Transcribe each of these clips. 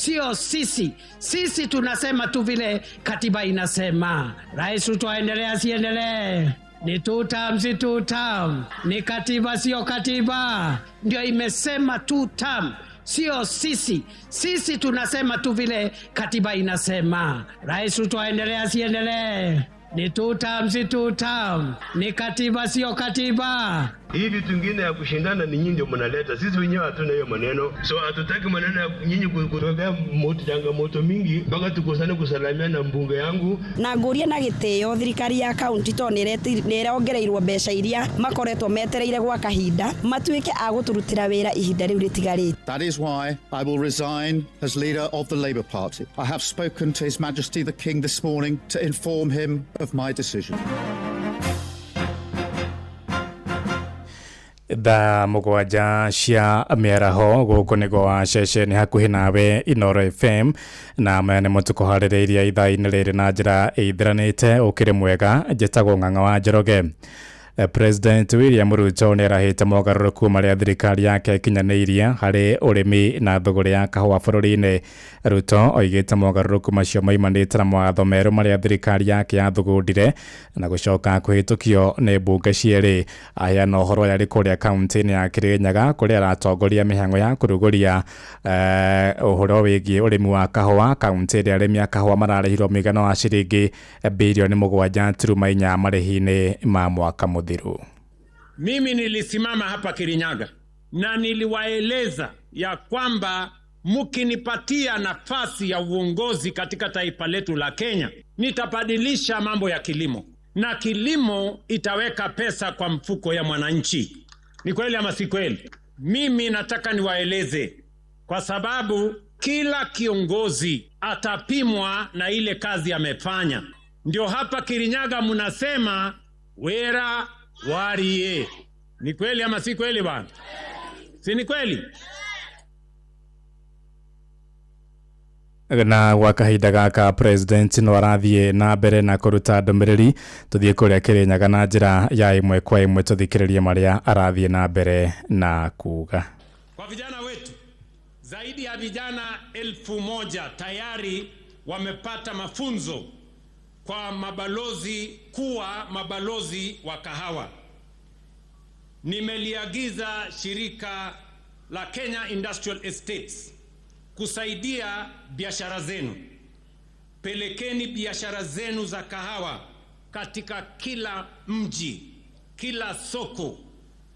sio sisi. Sisi tunasema tu vile katiba inasema. Rais Ruto aendelee asiendelee? Ni two term, si two term? Ni katiba, sio katiba? Ndio imesema two term, sio sisi. Sisi tunasema tu vile katiba inasema. Rais Ruto aendelee asiendelee? Ni two term, si two term? Ni katiba, sio katiba? Hii vitu ingine ya kushindana ni nyinyi ndio mnaleta, sisi wenyewe hatuna hiyo maneno. So hatutaki maneno ya nyinyi kutuambia moto, changamoto mingi mpaka tukosane kusalamia na mbunge yangu. Na ngurie na gitio thirikari ya kaunti to nĩrongereirwo mbeca iria makoretwo metereire gwa kahinda matuike a guturutira wira ihinda riu ritigarĩte. That is why I will resign as leader of the Labour Party. I have spoken to His Majesty the King this morning to inform him of my decision. Thaa 7 cia mĩaraho gũkũ nĩ gwa ceceni hakuhĩ nawe Inoro FM, na maya nĩmo tũkũharĩrĩirie ithaa-inĩ rĩrĩ na njĩra ĩithiranĩte. Ũkĩrĩ mwega, njĩtagwo Ng'ang'a wa Njoroge. President William Ruto nĩarahĩte mogarũrũku marĩa thirikari yake ĩkinyanĩirie harĩ ũrĩmi na thũgũrĩ ya kahũa bũrũri-inĩ. Ruto oigĩte mogarũrũku macio maumanĩte na mawatho merũ marĩa thirikari yake yathugundire na gũcoka kũhĩtũkio nĩ mbunge cierĩ. Aheana ũhoro ũyũ arĩ kũrĩa kaunti-inĩ ya Kirinyaga kũrĩa aratongoria mĩhang'o ya kũrugũria ũhoro wĩgiĩ ũrĩmi wa kahũa kaunti ĩrĩa arĩmi a kahũa mararĩhirwo mũigana wa ciringi bilioni 7.4 marĩhi-inĩ ma mwaka mũthiru. Mimi nilisimama hapa Kirinyaga na niliwaeleza ya kwamba mkinipatia nafasi ya uongozi katika taifa letu la Kenya, nitabadilisha mambo ya kilimo, na kilimo itaweka pesa kwa mfuko ya mwananchi. Ni kweli ama si kweli? Mimi nataka niwaeleze, kwa sababu kila kiongozi atapimwa na ile kazi amefanya. Ndio hapa Kirinyaga mnasema wera warie. Ni kweli ama si kweli bwana? Si ni kweli? Na gwa kahinda gaka president no arathiĩ na mbere na kũruta ndũmĩrĩri. Tũthiĩ kũrĩa Kirinyaga na njĩra ya ĩmwe kwa ĩmwe tũthikĩrĩrie marĩa arathiĩ na mbere na kuga. Kwa vijana wetu, zaidi ya vijana 1,000 tayari wamepata mafunzo kwa mabalozi, kuwa mabalozi wa kahawa. Nimeliagiza shirika la Kenya Industrial Estates kusaidia biashara zenu. Pelekeni biashara zenu za kahawa katika kila mji, kila soko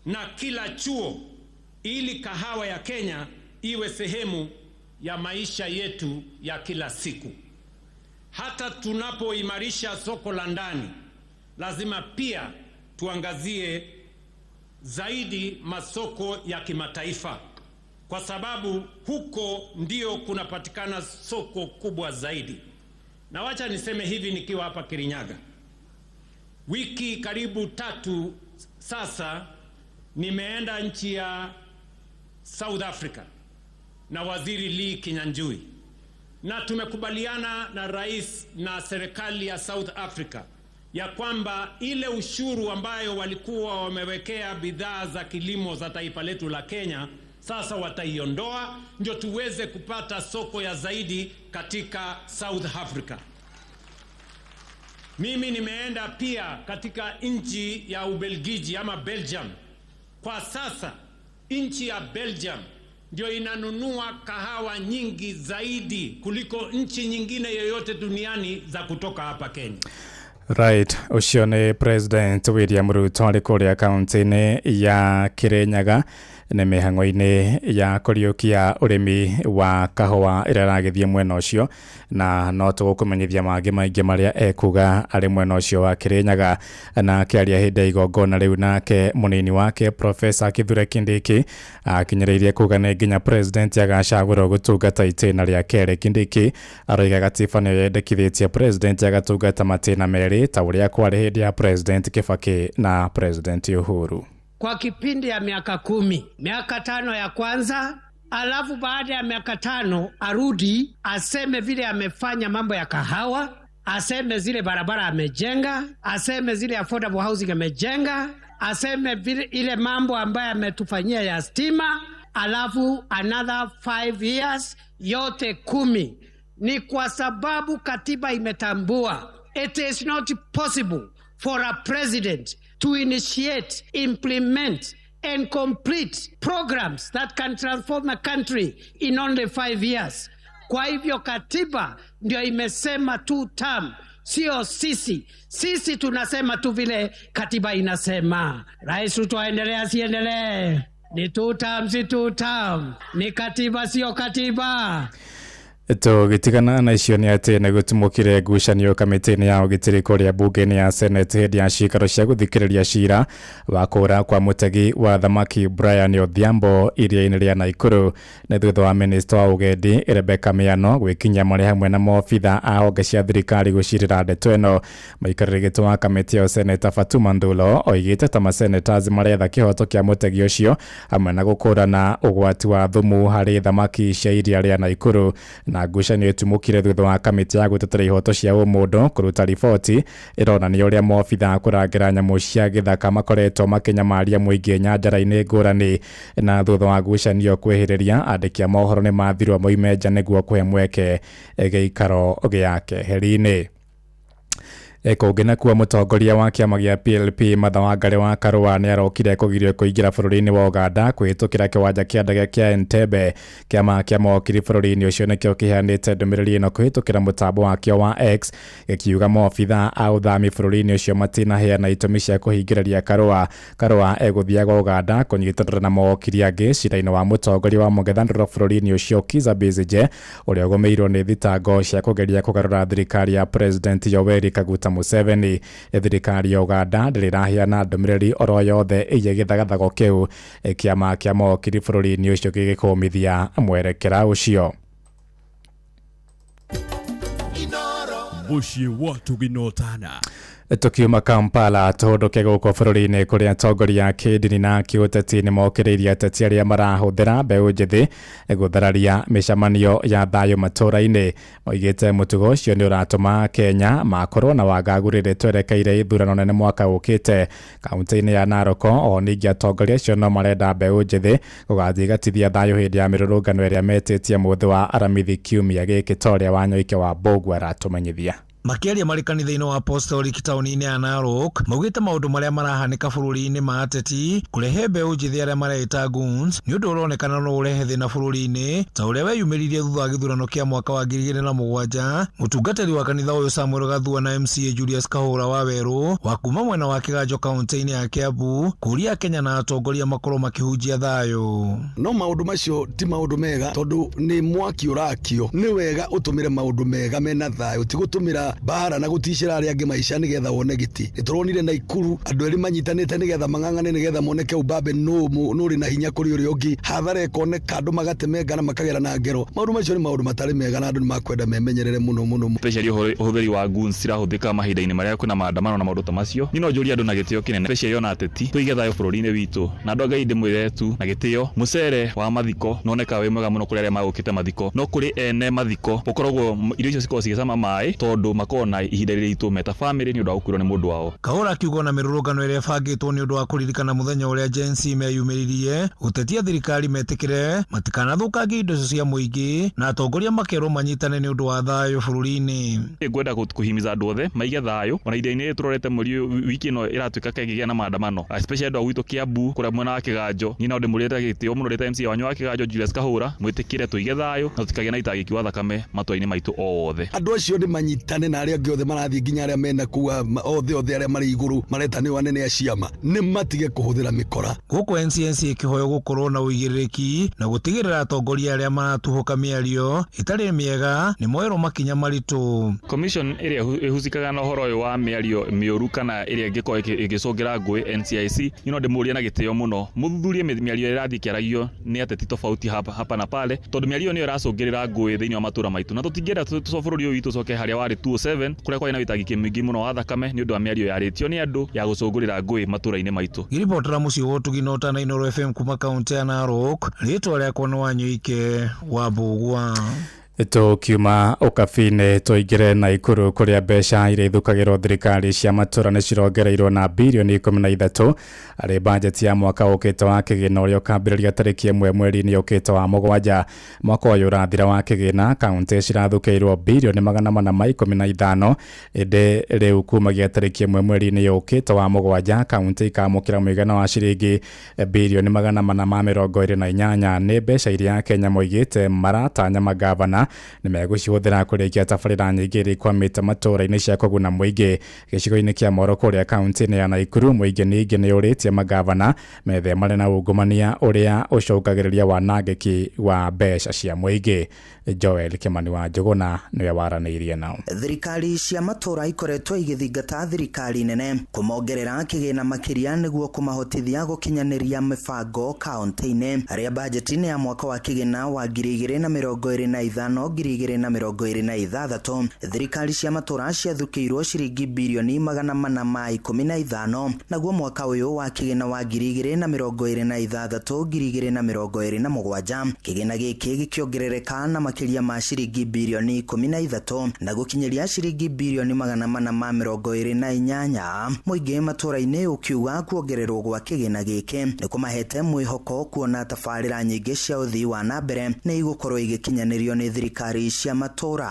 na kila chuo, ili kahawa ya Kenya iwe sehemu ya maisha yetu ya kila siku. Hata tunapoimarisha soko la ndani, lazima pia tuangazie zaidi masoko ya kimataifa, kwa sababu huko ndio kunapatikana soko kubwa zaidi. Na wacha niseme hivi nikiwa hapa Kirinyaga. Wiki karibu 3 sasa nimeenda nchi ya South Africa na Waziri Lee Kinyanjui, na tumekubaliana na rais na serikali ya South Africa ya kwamba ile ushuru ambayo walikuwa wamewekea bidhaa za kilimo za taifa letu la Kenya sasa wataiondoa, ndio tuweze kupata soko ya zaidi katika South Africa. Mimi nimeenda pia katika nchi ya Ubelgiji ama Belgium. Kwa sasa nchi ya Belgium ndio inanunua kahawa nyingi zaidi kuliko nchi nyingine yoyote duniani za kutoka hapa Kenya. Right, ũcio nĩ President William Ruto arĩ kũrĩa kaunti-inĩ ya Kirinyaga nĩ mĩhang'o-inĩ ya kũriũkia ũrĩmi wa kahũa ĩrĩa ĩragĩthiĩ mwena ũcio, na no tũgũkũmenyithia mangĩ maingĩ marĩa ekuga arĩ mwena ũcio wa Kirinyaga. Na akĩaria hĩndĩ ya igongona rĩu, nake mũnini wake Professor Kithure Kindiki akinyĩrĩirie kuga nĩ nginya president agacagũrwo gũtungata itĩna rĩa kerĩ. Kindiki aroiga gatiba nĩyo yendekithĩtie president agatungata matĩna merĩ ta ũrĩa kwarĩ hĩndĩ ya President Kibaki na President Uhuru. Kwa kipindi ya miaka 10, miaka 5 ya kwanza, alafu baada ya miaka 5 arudi aseme vile amefanya mambo ya kahawa, aseme zile barabara amejenga, aseme zile affordable housing amejenga, aseme vile ile mambo ambayo ametufanyia ya stima, alafu another 5 years, yote 10. Ni kwa sababu katiba imetambua it is not possible for a president to initiate, implement and complete programs that can transform a country in only 5 years. Kwa hivyo katiba ndio imesema 2 term, sio sisi. Sisi tunasema tu vile katiba inasema. Rais Ruto aendelee asiendelee? Ni 2 term, si 2 term? Ni katiba, sio katiba? Tũgĩtigana na icio nĩ atĩ nĩ gũtumũkire ngucanio kamĩtĩ-inĩ ya ũgitĩri kũrĩa mbunge-inĩ ya Senate hĩndĩ ya ciikaro cia gũthikĩrĩria cira wa kũũra kwa mũtegi wa thamaki Brian Odhiambo iria-inĩ rĩa Naikuru. Nĩ thutha wa minista wa ũgendi Rebecca Miano gwĩkinyia marĩ hamwe na maobitha a honge cia thirikari gũcirĩra ndeto ĩno. Mũikarĩri gĩtĩ wa kamĩtĩ ĩyo Seneta Fatuma Ndulo oigĩte ta masenators maretha kĩhoto kĩa mũtegi ũcio hamwe na gũkũrana ũgwati wa thumu harĩ thamaki cia iria rĩa Naikuru. Na ngucanio ĩtumũkire thutha wa kamĩtĩ ya gũtetera ihoto cia ũmũndũ kũruta riboti ĩronania ũrĩa maobitha a kũrangĩra nyamũ cia gĩthaka makoretwo makĩnyamaria mũingĩ nyanjara-inĩ ngũrani. Na thutha wa ngucanio kwĩhĩrĩria, andĩki a mohoro nĩ mathirwo moime nja nĩguo kũhe mweke gĩikaro gĩa keheri-inĩ. Kũngĩ nakuo mũtongoria wa kĩama gĩa PLP Martha Wangari wa Karũa nĩ arokire kũgirio kũingĩra bũrũri-inĩ wa Uganda kũhĩtũkĩra kĩwanja kĩa ndege kĩa Entebbe. Kĩama kĩa mawakiri bũrũri-inĩ ũcio nĩkĩo kĩheanĩte ndũmĩrĩri ĩno kũhĩtũkĩra mũtambo wakĩo wa X, gĩkiuga maobitha a ũthami bũrũri-inĩ ũcio matinaheana itũmi cia kũhingĩrĩria Karũa. Karũa egũthiaga Uganda kũnyitanĩra na mawakiri angĩ cira-inĩ wa mũtongoria wa mũng'ethanĩro bũrũri-inĩ ũcio Kizza Besigye, ũrĩa ũgũmĩirwo nĩ thitango cia kũgeria kũgarũra thirikari ya President Yoweri Kaguta Museveni. Thirikari ya Uganda ndĩrĩ ĩraheana ndũmĩrĩri oro yothe ĩgiĩ gĩthagathago kĩu, kĩama kĩa mawakiri bũrũri-inĩ ũcio gĩgĩkũmithia mwerekera ũcio. Mũciĩ wa tũginotana. Tukiuma Kampala tũhũndũke gũkũ bũrũri-inĩ kũrĩa atongoria a kĩndini na kĩũteti nĩ mokĩrĩirie ateti arĩa marahũthĩra mbeũ njĩthĩ gũthararia mĩcemanio ya thayũ matũũra-inĩ. Moigĩte mũtugo ũcio nĩ ũratũma Kenya makorwo na wagagu rĩrĩ twerekeire ithurano nene mwaka ũkĩte. Kaunti-inĩ ya Narok o ningĩ atongoria acio no marenda mbeũ njĩthĩ gũgathiĩ gatithia thayũ hĩndĩ ya mĩrũrũngano ĩrĩa metĩtie mũthĩ wa Aramithi kiumia gĩkĩ ta ũrĩa Wanyoike wa Mbũgua aratũmenyithia. Makĩaria marĩ kanitha-inĩ wa Apostolic taũni-inĩ ya Narok maugĩte maũndũ marĩa marahanĩka bũrũri-inĩ ma ateti kũrehe mbeũ njĩthĩ arĩa mareita goons nĩ ũndũ ũronekana no ũrehe thĩna bũrũri-inĩ ta ũrĩa weyumĩririe thutha wa gĩthurano kĩa mwaka wa 2007. Mũtungatĩri wa kanitha ũyũ Samuel Gathua na MCA Julius Kahũra wa Werũ wa kuma mwena wa Kĩganjo kaunti-inĩ ya Kiambu kũria Kenya na atongoria makorwo makĩhunjia thayũ. No maũndũ macio ti maũndũ mega tondũ nĩ mwaki ũrakio. Nĩ wega ũtũmĩre maũndũ mega mena thayũ, ti gũtũmĩra bara na gũticĩra arĩa angĩ maica nĩgetha wone gĩtĩ. Nĩtũronire Naikuru andũ erĩ manyitanĩte nĩgetha mang'ang'ane nĩgetha moneke ubabe nũ ũrĩ na hinya kũrĩ ũrĩa ũngĩ. Hathara ĩkoneka andũ magatemenga na makagera na ngero. Maũndũ macio nĩ maũndũ matarĩ mega na andũ nĩmakwenda memenyerere mũno mũno. Especially ũhũthĩri wa goons cirahũthĩka mahinda-inĩ marĩa kwĩna maandamano na maũndũ ta macio. Niĩ no njũrie andũ na gĩtĩo kĩnene, especially ona ateti, tũige thayũ bũrũri-inĩ witũ. Na andũ a Ngai ndĩmwĩre tu na gĩtĩo, mũcere wa mathiko nĩwonekaga wĩ mwega mũno kũrĩ arĩa magũkĩte mathiko, no kũrĩ ene mathiko ũkoragwo irio icio cikoragwo cigĩcama maĩ tondũ makoragwo na ihinda rĩritũ meta family nĩ ũndũ wa gũkuĩrwo nĩ mũndũ wao. Kahũra akiuga ona mĩrũrũngano ĩrĩa ĩbangĩtwo nĩ ũndũ wa kũririkana mũthenya ũrĩa Gen Z meyumĩririe gũtetia thirikari metĩkĩre matikanathũkangie indo cia mũingĩ na atongoria makerwo manyitane nĩ ũndũ wa thayũ bũrũri-inĩ. Ngwenda kũhimiza andũ othe maige thayũ ona ihinda-inĩ rĩrĩ tũrorete mweri wiki ĩno ĩratuĩka kĩgĩa na maandamano, especially andũ a gwitũ Kiambu kũrĩa mwena wa Kĩganjo. Niĩ no ndĩmũrĩte gĩtĩo mũno ndĩ ta MCA wanyu wa Kĩganjo Julius Kahũra, mwĩtĩkĩre tũige thayũ na tũtikagĩe na itangĩki wa thakame matũra-inĩ maitũ o wothe. Andũ acio nĩ manyitane na arĩa angĩ othe marathiĩ nginya arĩa mena kũu othe othe arĩa marĩ igũrũ mareta nĩo anene a ciama nĩ matige kũhũthĩra mĩkora. Gũkũ NCNC ĩkĩhoywo gũkorwo na ũigĩrĩrĩki na gũtigĩrĩra atongoria arĩa maratuhũka mĩario ĩtarĩ mĩega nĩ moerwo makinya maritũ. Commission ĩrĩa ĩhusikaga na ũhoro ũyũ wa mĩario mĩũru kana ĩrĩa ĩngĩkorwo ĩgĩcũngĩra ngũĩ NCIC, niĩ no ndĩmũrie na gĩtĩo mũno mũthuthurie mĩario ĩrĩa ĩrathiĩ ĩkĩaragio nĩ ateti tofauti hapa na pale, tondũ mĩario nĩyo ĩracũngĩrĩra ngũĩ thĩinĩ wa matũra maitũ, na tũtingĩenda bũrũri ũyũ witũ ũcoke harĩa warĩ 2007 kũrĩa kwarĩ na wĩitangĩki mũingĩ mũno wa thakame nĩ ũndũ wa mĩario yarĩtio nĩ andũ ya gũcũngũrĩra ngũĩ matũra-inĩ maitũ. Ngĩribotera mũciĩ wa ũtugi na ũtana Inooro FM kuma kaunti ya Narok, rĩtwa rĩakwa nĩ Wanyoike wa Mbũgua. Tukiuma ũkabi-inĩ tũingĩre Naikuru kũrĩa mbeca iria ithukagĩrwo thirikari cia matũra nĩ cirongereirwo na birioni 13 harĩ bajeti ya mwaka ũkĩte wa kĩgĩna ũrĩa ũkambĩrĩria tarĩki 1 mweri-inĩ ũkĩte wa mũgwanja. Mwaka ũyũ ũrathira wa kĩgĩna kaunti cirathukĩirwo birioni 415, ĩndĩ rĩu kumagia tarĩki 1 mweri-inĩ ũkĩte wa mũgwanja kaunti ikamũkĩra mũigana wa ciringi birioni 428. Nĩ mbeca iria Kenya moigĩte maratanya magavana nĩ megũcihũthĩra kũrĩkia tabarĩra nyingĩ iria ikwamĩte matũũra-inĩ cia kũguna mũingĩ. Gĩcigo-inĩ kĩa Moro kũrĩa kaunti-inĩ ya Naikuru mũingĩ ningĩ nĩ ũrĩtie magavana methemane na ungumania ũrĩa ũcũngagĩrĩria wanangĩki wa mbeca cia mũingĩ. Joel Kimani wa Njũgũna nĩwe waranĩirie nao. Thirikari cia matũũra ikoretwo igĩthingata thirikari nene kũmongerera kĩgĩna makĩria nĩguo kũmahotithia gũkinyanĩria mĩbango kaunti-inĩ. Harĩa bajeti-inĩ ya mwaka wa kĩgĩna wa 2025 2026 thirikari cia matũũra ciathukĩirwo ciringi birioni 415, naguo mwaka ũyũ wa kĩgĩna wa 2026 2027 kĩgĩna gĩkĩ gĩkĩongerereka na makĩria ma ciringi birioni 13 na gũkinyĩria ciringi birioni 428. Mũingĩ matũũra-inĩ ũkiuga kuongererwo gwa kĩgĩna gĩkĩ nĩ kũmahete mwĩhoko kuona tabarĩra nyingĩ cia ũthii wa na mbere nĩ igũkorwo igĩkinyanĩrio nĩ thirikari cia matũũra.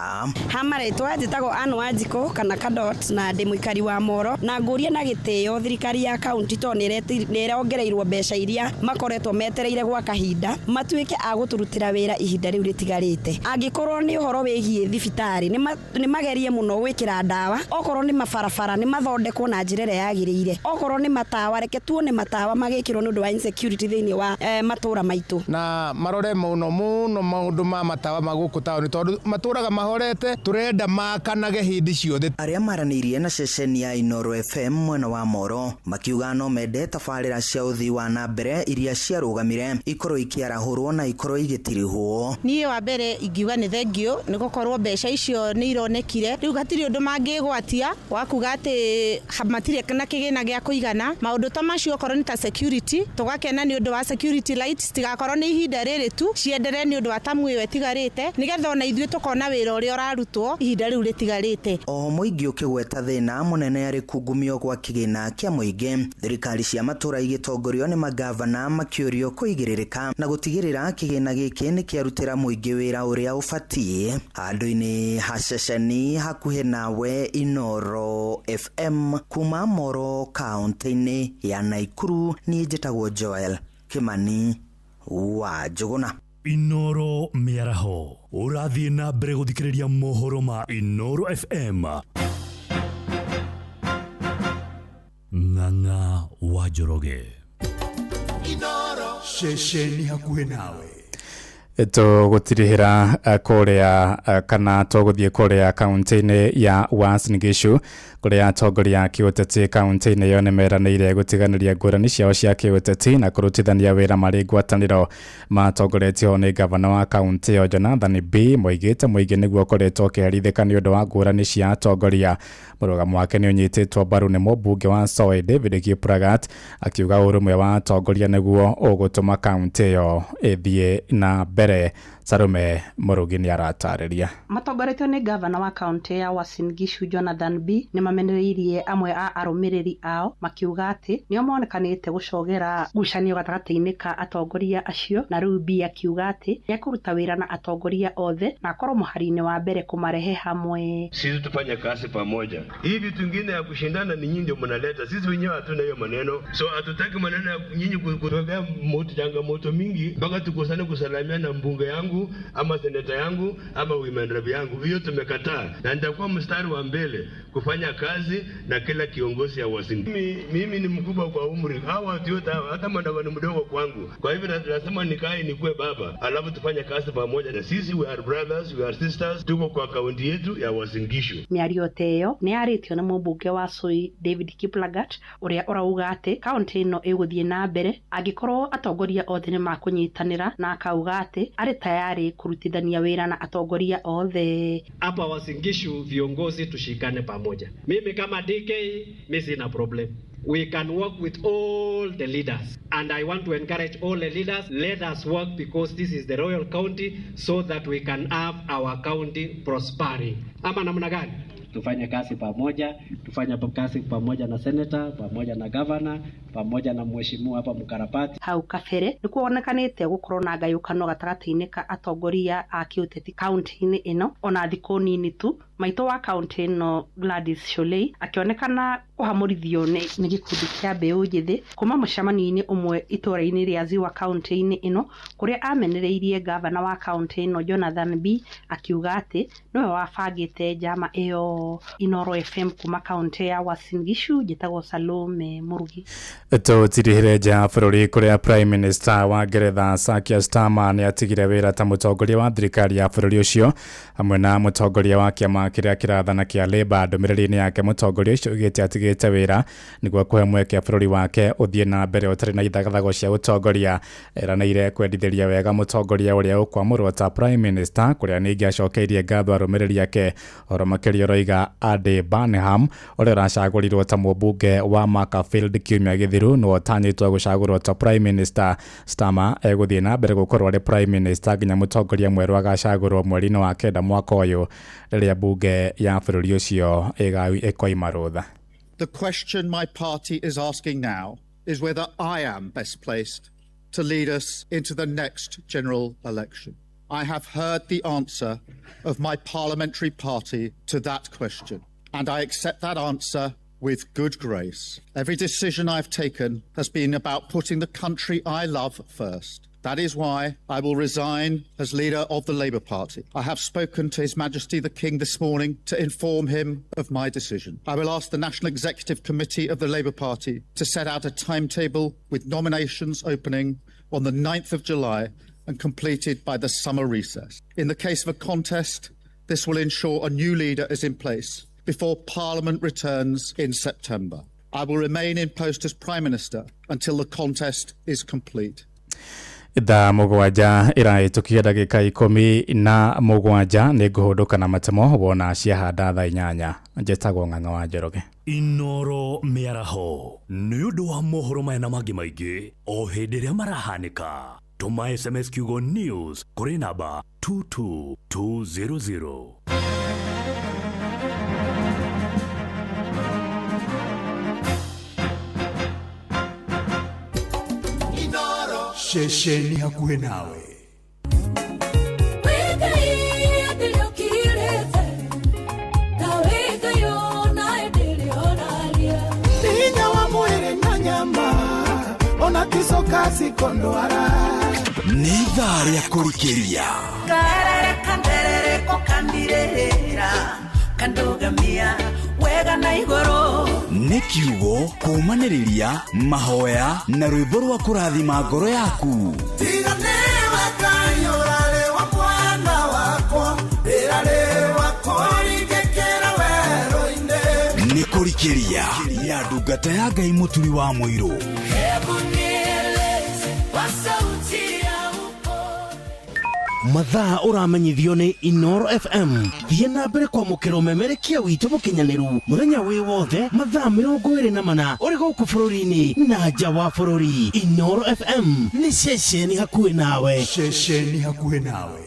Ha marĩtwa njĩtagwo Ann Wanjikũ kana Kadot na ndĩ mũikari wa Moro, na ngũria na gĩtĩo thirikari ya kaunti tondũ nĩ ĩrongereirwo mbeca iria makoretwo metereire gwa kahinda matuĩke a gũtũrutĩra wĩra ihinda rĩu rĩtigarĩte. Angĩkorwo nĩ ũhoro wĩgiĩ thibitarĩ nĩ magerie mũno gwĩkĩra ndawa, okorwo nĩ mabarabara nĩ mathondekwo na njĩra ĩrĩa yagĩrĩire, okorwo nĩ matawa reke tuone matawa magĩkĩrwo nĩ ũndũ wa insecurity thĩinĩ wa matũũra maitũ. Na marore mũno mũno maũndũ ma matawa ma gũkũ taũni tondũ matũraga mahorete, turenda makanage hĩndĩ ciothe. Arĩa maranĩirie na ceceni ya Inoro FM mwena wa Moro makiuga no mende tabarĩra cia ũthii wa na mbere iria ciarũgamire ikorwo ikĩarahũrwo na ikorwo igĩtirihwo. Niĩ wa mbere ingiuga nĩ thengio nĩ gũkorwo mbeca icio nĩ ironekire, rĩu hatirĩ ũndũ mangĩgwatia wa kuga atĩ matirĩ na kĩgĩna gĩa kũigana. Maũndũ ta macio okorwo nĩ ta security tũgakena nĩ ũndũ wa security lights, tigakorwo nĩ ihinda rĩrĩ tu cienderee nĩ ũndũ wa tamu ĩyo ĩtigarĩte, nĩgetha ona ithuĩ tũkona wĩra ũrĩa ũrarutwo ihinda rĩu rĩtigarĩte. Oho mũingĩ ũkĩgweta thĩna mũnene arĩ kungumio gwa kĩgĩna kĩa mũingĩ, thirikari cia matũũra igĩtongorio nĩ magavana makĩũrio kũigĩrĩrĩka na gũtigĩrĩra kĩgĩna gĩkĩ nĩ kĩarutĩra mũingĩ wĩra ũrĩa ũbatiĩ. Handũ-inĩ ha ceceni hakuhĩ nawe Inoro FM kuma Moro kaunti-inĩ ya Naikuru, niĩ njĩtagwo Joel Kimani wa Njũgũna. Inoro mĩaraho ũrathiĩ na mbere gũthikĩrĩria mohoro ma Inoro FM. Ng'ang'a wa Njoroge. Inoro ceceni hakuhĩ nawe. Tũgũtirihĩra kũrĩa kana tũgũthiĩ kũrĩa kaunti-inĩ ya Uasin Gishu kũrĩa atongoria a kĩũteti kaunti-inĩ ĩyo nĩmeranĩire gũtiganĩria ngũrani ciao cia kĩũteti na kũrutithania wĩra marĩ ngwatanĩro. Matongoretio nĩ gavana wa kaunti ĩyo Jonathan B moigĩte mũingĩ nĩguo ũkoretwo ũkĩherithĩka nĩ ũndũ wa ngũrani cia atongoria. Mũrũgamo wake nĩ ũnyitĩtwo mbaru nĩ mũmbunge wa Soy David Kiplagat akiuga ũrũmwe wa atongoria nĩguo ũgũtũma kaunti ĩyo ĩthiĩ na mbere. Sarume Mũrugi nĩ aratarĩria. Matongoretio nĩ gavana wa kaunti ya Uasin Gishu Jonathan B nĩ mamenereirie amwe a arũmĩrĩri ao makiuga atĩ nĩo monekanĩte gũcogera ngucanio gatagatĩ-inĩ ka atongoria acio, na rĩu B akiuga atĩ nĩekũruta wĩra na atongoria othe na akorwo mũhari-inĩ wa mbere kũmarehe hamwe. Sisi tufanye kazi pamoja. Hii vitu vingine ya kushindana ni nyinyi ndio mnaleta, sisi wenyewe hatuna hiyo maneno. So hatutaki maneno ya nyinyi kutupea moto changamoto mingi mpaka tukosane kusalamiana na mbunge yangu ama seneta yangu ama women rep yangu. Hiyo tumekataa, na nitakuwa mstari wa mbele kufanya kazi na kila kiongozi ya Uasin. Mimi ni mkubwa kwa umri, hawa watu wote hata mwanadamu ni mdogo kwangu. Kwa hivyo lazima nikae nikuwe baba, alafu tufanye kazi pamoja, na sisi we are brothers, we are sisters, tuko kwa kaunti yetu ya Uasin Gishu. Mĩario ta ĩyo nĩ yarĩtio nĩ mũmbunge wa Soi David Kiplagat ũrĩa ũrauga atĩ kaunti ĩno ĩgũthiĩ na mbere angĩkorwo atongoria othe nĩ makũnyitanĩra, na akauga atĩ arĩ tayari kurutithania wĩra na atongoria othe. Hapa Uasin Gishu viongozi tushikane pamoja. Mimi kama DK, mimi sina problem. We can work with all the leaders. And I want to encourage all the leaders, let us work because this is the Royal County so that we can have our county prospering. Ama namna gani? Tufanye kazi pamoja, tufanye kazi pamoja na senator, pamoja na governor, pamoja na mheshimiwa hapa Mkarabati. Hau kabere nĩ kuonekanĩte gũkorwo na ngayũkano gatagatĩ-inĩ ka atongoria a kĩũteti kaunti-inĩ ĩno. Ona thikũ nini tu maitũ wa kaunti ĩno Gladys Shollei akĩonekana kũhamũrithio nĩ gĩkundi kĩa mbeũ njĩthĩ kuma mũcemanio-inĩ ũmwe itũũra-inĩ rĩa Ziwa kaunti-inĩ ĩno, kũrĩa amenereirie gavana wa kaunti ĩno Jonathan B akiuga atĩ nĩwe wabangĩte njama ĩyo. Inoro FM kuma kaunti ya Uasin Gishu, njĩtagwo Salome Murugi. Tũtirihire nja ya bũrũri kũrĩa Prime Minister wa Ngeretha Sir Keir Starmer nĩ atigire wĩra ta mũtongoria wa thirikari ya bũrũri ũcio hamwe na mũtongoria wa kĩama kĩrĩa kĩrathana kĩa Labour. Ndũmĩrĩri-inĩ yake mũtongoria ũcio oigĩte atigĩte wĩra nĩguo kũhe mweke bũrũri wake ũthiĩ na mbere ũtarĩ na ithagathago cia ũtongoria. Eranĩire kwendithĩria wega mũtongoria ũrĩa ũkwamũrwo ta Prime Minister, kũrĩa ningĩ acokeirie ngatho arũmĩrĩri ake. Ũhoro makĩria ũroiga Andy Burnham ũrĩa ũracagũrirwo ta mũmbunge wa Macclesfield kiumia gĩthiru nĩwe ũtanyĩtwo gũcagũrwo ta Prime Minister. Starmer egũthiĩ na mbere gũkorwo arĩ Prime Minister nginya mũtongoria mwerũ agacagũrwo mweri-inĩ wa kenda mwaka ũyũ rĩrĩa mbunge ya bũrũri ũcio ĩkoima rũtha. The question my party is asking now is whether I am best placed to lead us into the next general election. I have heard the answer of my parliamentary party to that question, and I accept that answer with good grace. Every decision I've taken has been about putting the country I love first. That is why I will resign as leader of the Labour Party. I have spoken to His Majesty the King this morning to inform him of my decision. I will ask the National Executive Committee of the Labour Party to set out a timetable with nominations opening on the 9th of July and completed by the summer recess. In the case of a contest, this will ensure a new leader is in place before Parliament returns in September. I will remain in post as Prime Minister until the contest is complete. Thaa 7 ĩrahĩtũkia ndagĩka 17 nĩ ngũhũndũka na matemo wona ciahanda thaa 8. Njĩtagwo Ng'ang'a wa Njoroge. Inoro mĩaraho nĩ ũndũ wa mohoro maya na mangĩ maingĩ o hĩndĩ ĩrĩa marahanĩka. Tũma SMS kiugo news kũrĩ namba 22200. Ceceni hakuhĩ nawe. Hinya wa mwĩrĩ na nyama ona ticoka cikondwara. Nĩ ithaa rĩa kũrikĩria. Karere kanderereko kandirĩra kandugamia wega na igũrũ. Nĩ kiugo kũũmanĩrĩria mahoya na rwĩmbo rwa kũrathima ngoro yaku. Tiga nĩwe Ngai ũrarĩ wa mwana wakwa, ndĩrarĩ wa kũringĩkĩra werũ-inĩ. Nĩ kũrikĩria ya ndungata ya Ngai Mũturi wa Mũirũ. Hebu nieleze kwa sauti ya Mathaa ũramenyithio nĩ Inoro FM. Thiĩ na mbere kwamũkĩra ũmemerekia witũ mũkinyanĩru mũthenya wĩ wothe mathaa 24 ũrĩ gũkũ bũrũri-inĩ na nja wa bũrũri. Inoro FM nĩ ceceni hakuhĩ nawe. Ceceni hakuhĩ nawe.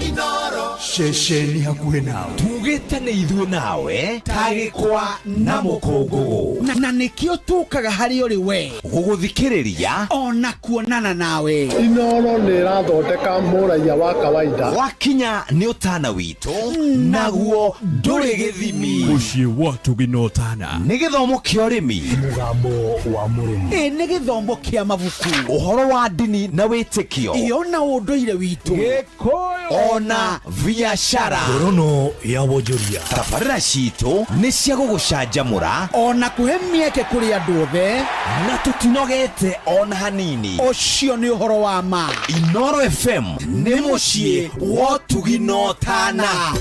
Inoro. Ceceni hakuhĩ nawe. Tugĩte nĩ ithuĩ nawe tagĩkwa na mũkũngũgũ. Na nĩkĩo tũkaga harĩ ũrĩ we gũgũthikĩrĩria ona kuonana nawe. Inoro nĩ ĩrathondeka mũraiya wa kawaida. Wakinya nĩ ũtana witũ naguo ndũrĩ gĩthimi. Mũciĩ wa Tũgĩ na Ũtana nĩ gĩthomo kĩa ũrĩmi. Mũgambo wa mũrĩmi. Ĩ nĩ gĩthomo kĩa mabuku. Ũhoro wa ndini na wĩtĩkio. Ĩ ona ũndũire witũ. Gĩkũyũ ona biashara. Ngorono ya wonjoria. Tabarĩra citũ nĩ cia gũgũcanjamũra ona kũhe mĩeke kũrĩ andũ othe, na tũtinogete ona hanini. Ũcio nĩ ũhoro wa ma. Inoro FM nĩ mũciĩ wa Ũtugi na Ũtana.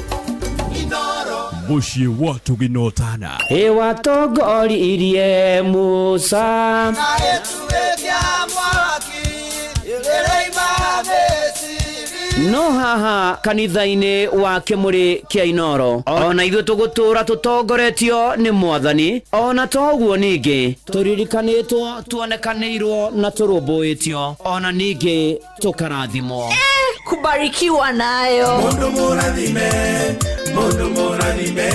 Mũciĩ wa Ũtugi na Ũtana. Ĩ watongoririe Musa na ĩtuĩkia mwaki ĩrĩima Misiri. No haha kanitha-inĩ wa Kĩmũrĩ kĩa Inoro, ona ithuĩ tũgũtũũra tũtongoretio nĩ Mwathani, ona to ũguo ningĩ tũririkanĩtwo, tuonekanĩirwo na tũrũmbũĩtio, ona ningĩ tũkarathimwo. Kubarikiwa nayo. Mundu mũrathime, mundu mũrathime,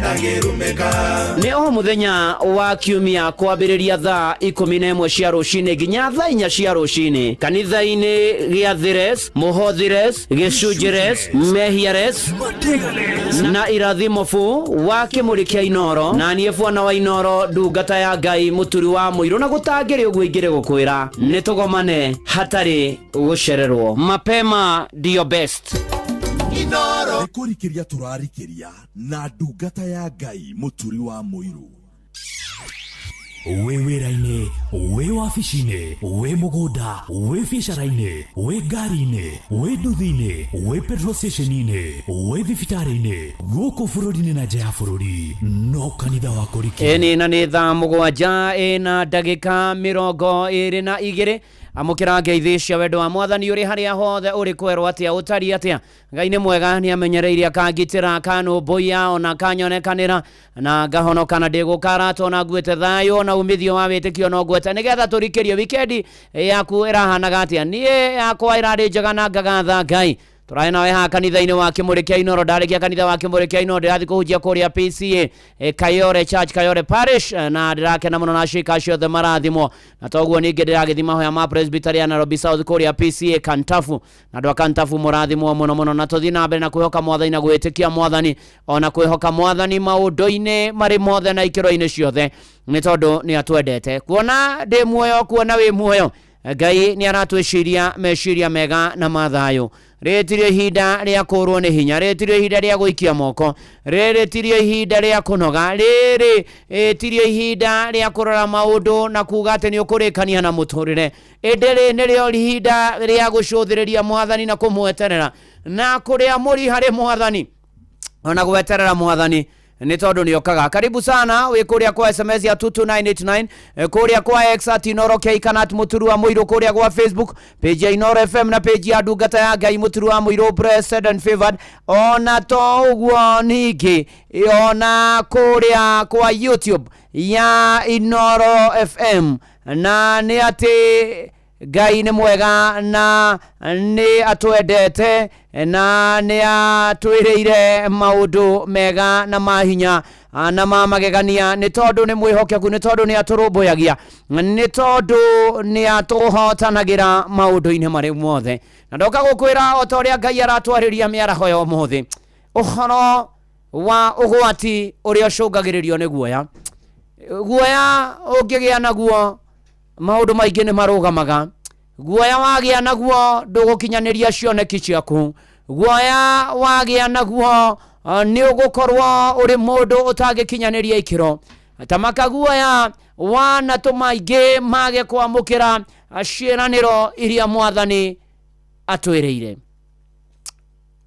ndangĩrumĩka. Nĩ o mũthenya wa kiumia kwambĩrĩria thaa 11 cia rũcinĩ nginya thaa 4 cia rũcinĩ kanitha-inĩ gĩa Thires, Mũhothires, Gĩcunjĩres, Mehiares na Irathimo bu wa Kĩmũrĩ kĩa Inoro, na niĩ bwana wa Inoro, ndungata ya Ngai, mũturi wa mũirũ, na gũtangĩrĩ ũguo ingĩrĩ gũkwĩra nĩ tũgomane hatarĩ gũcererwo. Mapema ndio best. Nĩ kũrikĩria tũrarikĩria na ndungata ya Ngai, mũturi wa mũirũ. Wĩ wĩra-inĩ, wĩ wabici-inĩ, wĩ mũgũnda, wĩ biacara-inĩ, wĩ ngari-inĩ, wĩ nduthi-inĩ, wĩ petrol station-inĩ, wĩ thibitarĩ-inĩ, gũkũ bũrũri-inĩ na nja ya bũrũri, no kanitha wa kũrikĩria. Ĩni na nĩ thaa 7:22. Amũkĩra ngeithi cia wendo wa Mwathani ũrĩ harĩa hothe ũrĩ, kwerwo atĩa, ũtariĩ atĩa. Ngai nĩ mwega, nĩ amenyereire, akangitĩra, akanũmbũiya, ona akanyonekanĩra, na ngahonoka, na ndĩgũkarata, ona nguĩte thayũ na umithio wa wĩtĩkio no ngwete, nĩgetha tũrikĩrie. Wikendi yaku ĩrahanaga atĩa? Niĩ yakwa ĩrarĩ njega na ngagatha Ngai. Tũrarĩ nawe haha kanitha-inĩ wa Kĩmũrĩ kĩa Inoro. Ndarĩkia kanitha wa Kĩmũrĩ kĩa Inoro, ndĩrathiĩ kũhunjia kũrĩa PCA Kayore Church, Kayore Parish, na ndĩrakena mũno na ciĩka ciothe marathimwo. Na toguo ningĩ ndĩragĩthiĩ mahoya ma Presbytery ya Nairobi South kũrĩa PCA Kantafu, na andũ a Kantafu mũrathimwo mũno mũno. Na tũthiĩ na mbere na kwĩhoka Mwathani na gwĩtĩkia Mwathani, ona kwĩhoka Mwathani maũndũ-inĩ marĩ mothe na ikĩro-inĩ ciothe, nĩ tondũ nĩ atwendete. Kuona ndĩ muoyo, kuona wĩ muoyo, Ngai nĩ aratwĩciria meciria mega na mathayũ. Rĩrĩ ihinda rĩa kũrwo nĩ hinya, rĩrĩ ihinda rĩa gũikia moko, rĩrĩ tirio ihinda rĩa kũnoga, rĩrĩ tirio ihinda rĩa kũrora maũndũ na kuga atĩ nĩ ũkũrĩkania na mũtũrĩre, ĩndĩ rĩ nĩrĩo ihinda rĩa gũcũthĩrĩria Mwathani na kũmweterera na kũrĩa mũri harĩ Mwathani, ona gweterera Mwathani, nĩ tondũ nĩ okaga. Karibu sana wĩ kũrĩa kwa SMS ya 22989, kũrĩa kwa X at Inoro K kana at Mũturu wa Mũirũ, kũrĩa gwa Facebook page ya Inoro FM na page ya ndungata ya Ngai Mũturu wa Mũirũ, blessed and favored. Ona to ũguo ningĩ, ona kũrĩa kwa YouTube ya Inoro FM. Na nĩ atĩ Ngai nĩ mwega na nĩ atwendete na nĩ atwĩrĩire maũndũ mega na mahinya na ma magegania, nĩ tondũ nĩ mwĩhokeku, nĩ tondũ nĩ atũrũmbũyagia, nĩ tondũ nĩ atũhotanagĩra maũndũ-inĩ marĩ mothe. Na ndoka gũkwĩra o ta ũrĩa Ngai aratwarĩria mĩaraho ya ũmũthĩ, ũhoro wa ũgwati ũrĩa ũcũngagĩrĩrio nĩ guoya. Guoya ũngĩgĩa naguo, maũndũ maingĩ nĩ marũgamaga. Guoya wagĩa naguo, ndũgũkinyanĩria cioneki ciaku. Guoya wagĩa naguo, nĩ ũgũkorwo ũrĩ mũndũ ũtangĩkinyanĩria ikĩro. Ta makaguoya wanatũma aingĩ mage kwamũkĩra ciĩranĩro iria Mwathani atwĩrĩire.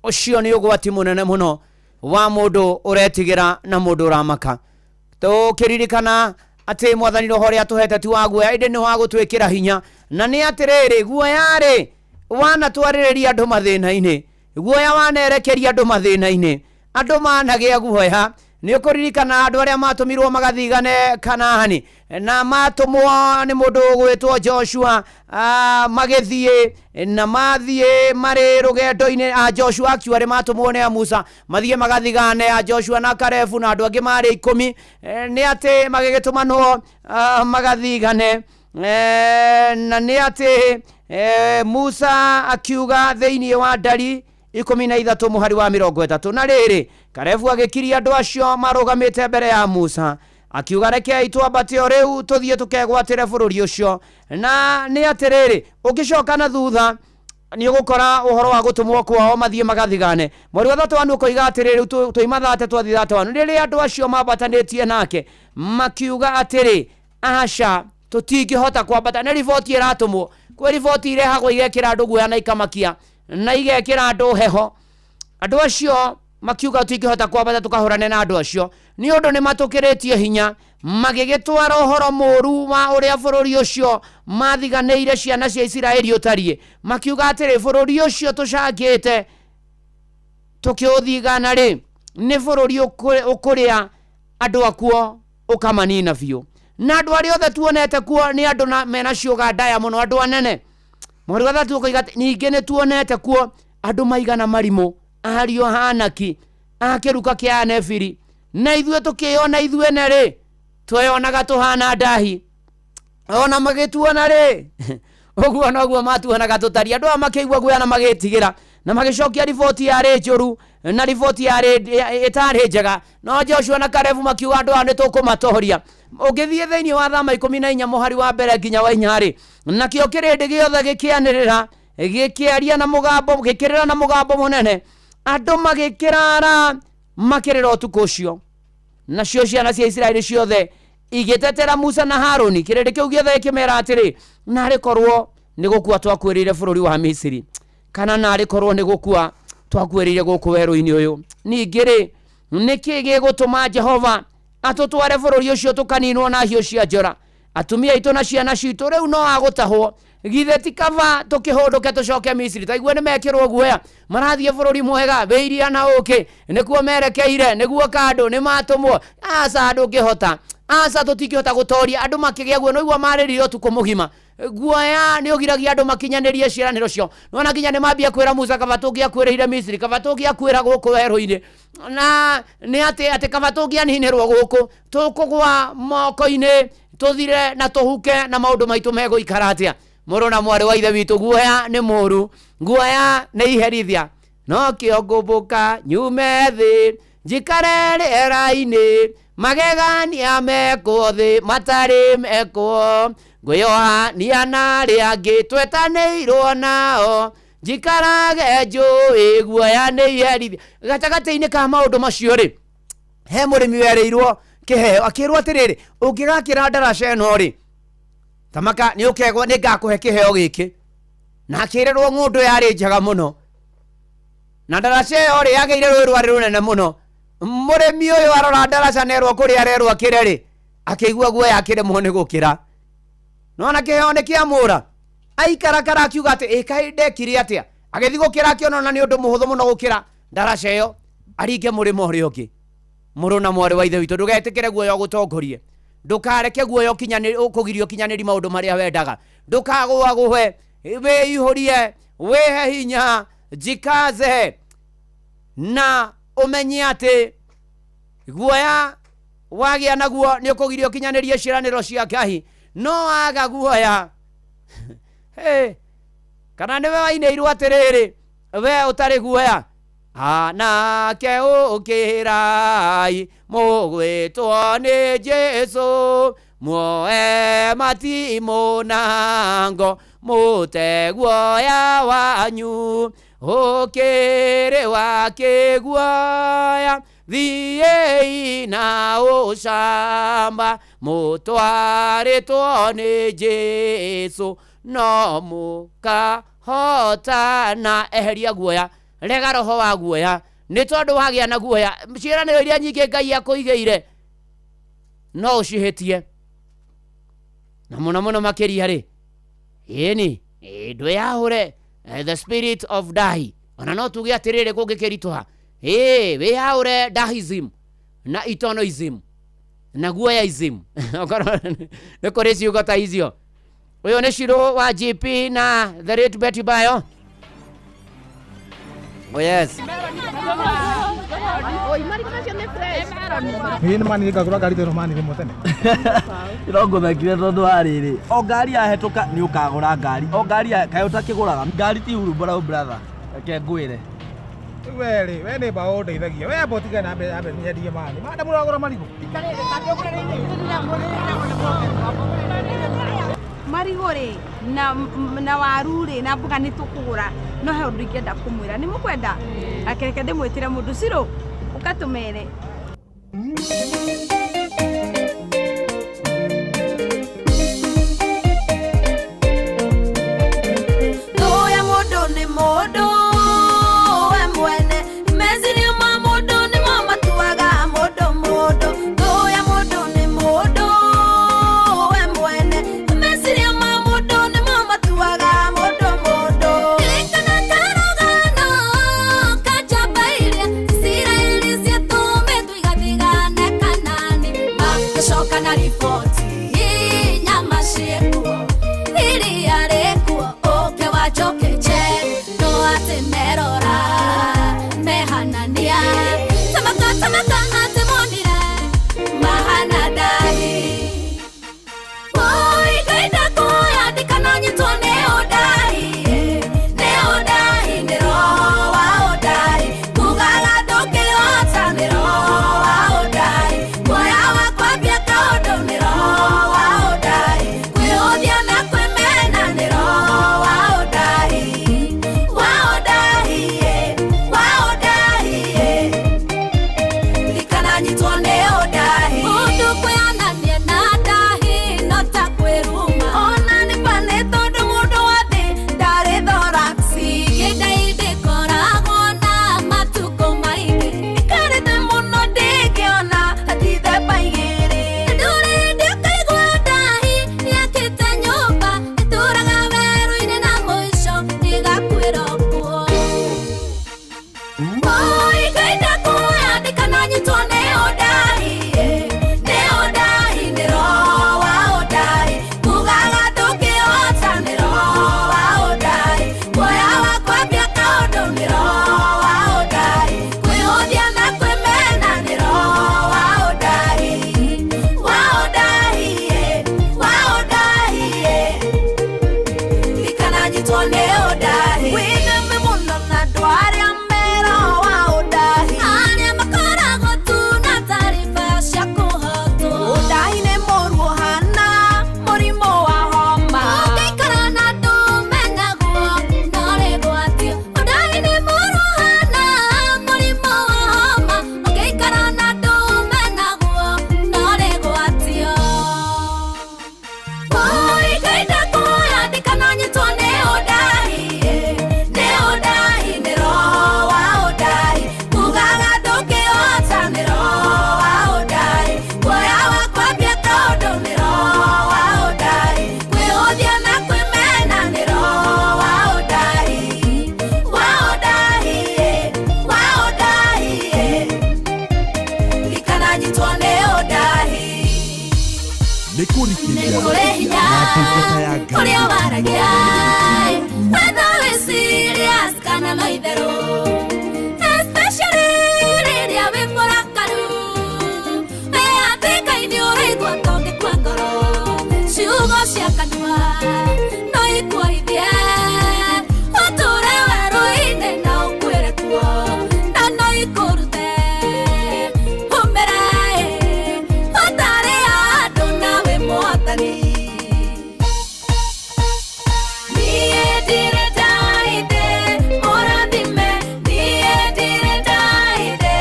Ũcio nĩ ũgwati mũnene mũno wa mũndũ ũretigĩra na mũndũ ũramaka. Tũkĩririkana atĩ Mwathani roho ũrĩa atũhete ti wa guoya, ĩndĩ nĩ wa gũtwĩkĩra hinya. Na nĩ atĩrĩrĩ, guoya-rĩ wanatwarĩrĩria andũ mathĩna-inĩ, guoya wanerekeria andũ mathĩna-inĩ, andũ managĩa guoya. Nĩ ũkũririkana andũ arĩa matũmirwo magathigane Kanaani, na matũmwo nĩ mũndũ ũgwĩtwo Joshua, magĩthiĩ na mathiĩ marĩ rũgendo-inĩ. A Joshua actually matũmwo nĩ a Musa mathiĩ magathigane, a Joshua na Karebu na andũ angĩ marĩ 10, nĩ atĩ magĩgĩtũmanwo magathigane. Na nĩ atĩ Musa akiuga thĩinĩ wa Ndari 13 mũhari wa 30, na rĩrĩ, Karebu agĩkiria andũ acio marũgamĩte mbere ya Musa, akiuga, rekei twambate o rĩu tũthiĩ tũkegwatĩre bũrũri ũcio. Na nĩ atĩrĩrĩ, ũngĩcoka na thutha nĩ ũgũkora ũhoro wa gũtũmwo kwao mathiĩ magathigane. Mweri wa 31 ũkoiga atĩrĩrĩ, rĩu twaima 30 twathiĩ 31. Rĩrĩa andũ acio mambatanĩtie nake makiuga atĩrĩ, aca, tũtingĩhota kwambata. Nĩ riboti ĩratũmwo, kwĩ riboti irehagwo igekĩra andũ guoya na ikamakia na igekĩra andũ heho. Andũ acio Makiuga tũtingĩhota kwambata tũkahũrane na andũ acio nĩ ũndũ nĩ matũkĩrĩtie hinya. Magĩgĩtwara ũhoro mũũru wa ũrĩa bũrũri ũcio mathiganĩire ciana cia Isiraeli ũtariĩ, makiuga atĩrĩ, bũrũri ũcio tũcangĩte tũkĩũthigana rĩ, nĩ bũrũri ũkũrĩa andũ akuo ũkamanina biũ, na andũ arĩa othe tuonete kuo nĩ andũ na mena ciũga ndaya mũno, andũ anene. Mweri wa 3 ũkoiga atĩ, ningĩ nĩ tuonete kuo andũ maigana marimũ, ariũ Hanaki a kĩruka kĩa Anefiri, na ithuĩ tũkĩyona ithuene rĩ, tweyonaga tũhana ndahi, ona magĩtuona rĩ, ũguo noguo matuonaga tũtariĩ. Andũ aya makĩigua guoya na magĩtigĩra, na magĩcokia riboti yarĩ njũru na riboti yarĩ ĩtarĩ njega. No Joshua na Kalebu makiuga andũ aya nĩ tũkũmatoria. Ũngĩthiĩ thĩinĩ wa Thama 14 mũhari wa mbere nginya wa 4 rĩ, nakĩo kĩrĩndĩ gĩothe gĩkĩanĩrĩra, gĩkĩaria na mũgambo, gĩkĩrĩra na mũgambo mũnene, andũ magĩkĩrara makĩrĩra ũtukũ ũcio. Nacio ciana cia Isiraeli ciothe igĩtetera Musa na Harũni. Kĩrĩndĩ kĩu gĩothe gĩkĩmera atĩrĩ, narĩ korwo nĩ gũkua twakuĩrĩire bũrũri wa Misiri, kana narĩ korwo nĩ gũkua twakuĩrĩire gũkũ werũ-inĩ ũyũ. Ningĩ rĩ, nĩkĩ gĩgũtũma Jehova atũtware bũrũri ũcio tũkaninwo na hiũ cia njora? Atumia aitũ na ciana citũ rĩu no agũtahwo. Githĩ ti kaba tũkĩhũndũke tũcoke Misiri? Ta igue nĩ mekĩrwo guoya, marathiĩ bũrũri mwega wĩ iria na ũkĩ, nĩkuo merekeire, nĩguo kandũ nĩ matũmwo. Aca, ndũngĩhota, aca, tũtingĩhota gũtoria. Andũ makĩgĩa guoya, no igua marĩrire ũtukũ mũgima. Guoya nĩ ũgiragia andũ makinyanĩrie ciĩranĩro ciao. Nĩwona nginya nĩ mambia kwĩra Musa, kaba tũngĩakuĩrĩire Misiri, kaba tũngĩakuĩra gũkũ werũ-inĩ, na nĩ atĩ kaba tũngĩaninĩrwo gũkũ, tũkũgwa moko-inĩ, tũthire na tũhuke, na maũndũ maitũ megũikara atĩa? Mũrũ na mwarĩ wa ithe witũ, guoya nĩ mũũru, guoya nĩ iherithia. No kĩo ngũmbũka nyume thĩ, njikare rĩera-inĩ, magegania mekwo thĩ matarĩ mekwo, ngwĩyohania na arĩa angĩ twetanĩirwo nao, njikarage njũĩ, guoya nĩ iherithia. Gatagatĩ-inĩ ka maũndũ macio rĩ, he mũrĩmi werĩirwo kĩheo, akĩrwo atĩrĩrĩ, ũngĩgakĩra ndaraca ĩno rĩ, tamaka nĩ ũkegwa, nĩ ngakũhe kĩheo gĩkĩ. Na akĩrĩrwo ng'ũndũ yarĩ njega mũno, na ndaraca ĩyo rĩ, yagĩire rũĩ rwarĩ rũnene mũno. Mũrĩmi ũyũ arora ndaraca na erwo kũrĩa arerwo akĩre rĩ, akĩigua guoya akĩremwo nĩ gũkĩra. Nona kĩheo nĩ kĩamũra, aikarakara akiuga atĩ ĩ kaĩ ndekire atĩa? Agĩthiĩ gũkĩra akĩona ona nĩ ũndũ mũhũthũ mũno gũkĩra ndaraca ĩyo, aringe mũrĩmo ũrĩa ũngĩ. Mũrũ na mwarĩ wa ithe witũ, ndũgetĩkĩre guoya ũgũtongorie, ndũkareke guoya ũkũgirie ũkinyanĩrie maũndũ marĩa wendaga, ndũkagũagũe, wĩihũrie, wĩhe hinya, jikaze, na ũmenye atĩ guoya wagĩa naguo nĩ ũkũgiria ũkinyanĩrie ciĩranĩro cia Ngai. No waga guoya, hey, kana nĩwe wainĩirwo atĩrĩrĩ, we ũtarĩ guoya, anake ũkĩrai mũgwĩtwo nĩ Jesũ, muoe matimũ na ngo, mũte guoya wanyu, ũkĩrĩ wa kĩguoya, thiĩi na ũcamba, mũtwarĩtwo nĩ Jesũ, no mũkahotana. Eheria guoya, rega roho wa guoya, nĩ tondũ wagĩa na guoya, ciĩranĩro iria nyingĩ Ngai akũigĩire no ũcihĩtie, na mũno mũno makĩria rĩ, ĩni ndwĩyahũre the spirit of dahi. Ona no tuge atĩrĩrĩ, kũngĩkĩritũha, wĩyahũre dahism na itonoism na guoyaism, okorwo nĩ kũrĩ ciugo ta icio. Ũyũ nĩ Shiro wa GP na the late Betty Bayo. Oh yes. Ĩĩ nĩ mani ngagũra ngari teno mani rĩmwe tene. No ngũthekire tondũ wa rĩrĩ, o ngari yahetũka nĩ ũkagũra ngari, o ngari kaĩ ũtakĩgũraga ngari ti hurumbarau brother, reke ngwĩre. We rĩ, we nĩ mbaũ ũndeithagia. We amba ũtige na mbere ambe nyendie mani. Manda mũragũra marigũ. Marigũ rĩ, na waru rĩ, na mboga nĩ tũkũgũra. No he ũndũ ingĩenda kũmwĩra. Nĩ mũkwenda? Reke ndĩmwĩtĩre mũndũ. Ciro, ũka tũmere. Thũ ya mũndũ nĩ mũndũ we mwene, meciria ma mũndũ. Tamaka atĩ monire mahana ndahi. Oi, Ngai ndakũhoya ndikananyitwo nĩ ũndahi, nĩ ũndahi, nĩ roho wa ũndahi. Kugaga ndũngĩhota nĩ roho wa ũndahi. Kuoya wa kwambia kaũndũ nĩ roho wa ũndahi. Kwĩhũthia na kwĩmena nĩ roho wa ũndahi. Wa ũndahi, wa ũndahi, ndikananyitwo nĩ ũndahi. Mũndũ kwĩonania na ndahi no ta kwĩruma. Ona nĩ bani tondũ mũndũ wa thĩ ndarĩ thorax. Gĩndai ndĩkoragwo na matukũ maingĩ. Ikarĩte mũno ndĩngĩona ndithemba igĩrĩ. Ndũrĩ ndĩkaigua ndahi yakĩte nyũmba ĩtũraga werũ-inĩ na mũico ĩgakuĩra kuo. Oi, Ngai ndakũhoya ndikananyitwo nĩ ũndahi, nĩ ũndahi, nĩ roho wa ũndahi. Kugaga ndũngĩhota nĩ roho wa ũndahi. Kuoya wa kwambia kaũndũ nĩ roho wa ũndahi. Kwĩhũthia na kwĩmena nĩ roho wa ũndahi. Wa ũndahi, wa ũndahi, ndikananyitwo nĩ ũndahi. Wĩtheme mũno na andũ arĩa me roho wa ũndahi. Arĩa makoragwo tu na taariba cia kũhotwo. Ũndahi nĩ mũru ũhana mũrimũ wa homa. Ũngĩikara na andũ menaguo no rĩgwatio. Ũndahi nĩ mũru ũhana mũrimũ wa homa. Ũngĩikara na andũ menaguo no rĩgwatio. Oi, Ngai ndakũhoya ndikananyitwo nĩ ũndahi, nĩ ũndahi, nĩ roho wa ũndahi. Kugaga ndũngĩhota nĩ roho wa ũndahi. Kuoya wa kwambia kaũndũ nĩ roho wa ũndahi. Kwĩhũthia na kwĩmena nĩ roho wa ũndahi. Wa ũndahi, wa ũndahi, ndikananyitwo nĩ ũndahi. Nĩ kũrikĩria Nĩ kũrĩ hinya na ndungata ya Ngai ũrĩa waragia whether wĩ serious kana no itherũ, especially rĩrĩa wĩ mũrakaru wĩ hatĩka-inĩ ũraigua tongĩkua ngoro. Ciugo cia kanua no ikuohithie ũtũre werũ-inĩ na ũkuĩre kuo, na no ikũrute ũmere ũtarĩ andũ na wĩ mũhotani. Niĩ ndirĩ ndaithe mũrathime, niĩ ndirĩ ndaithe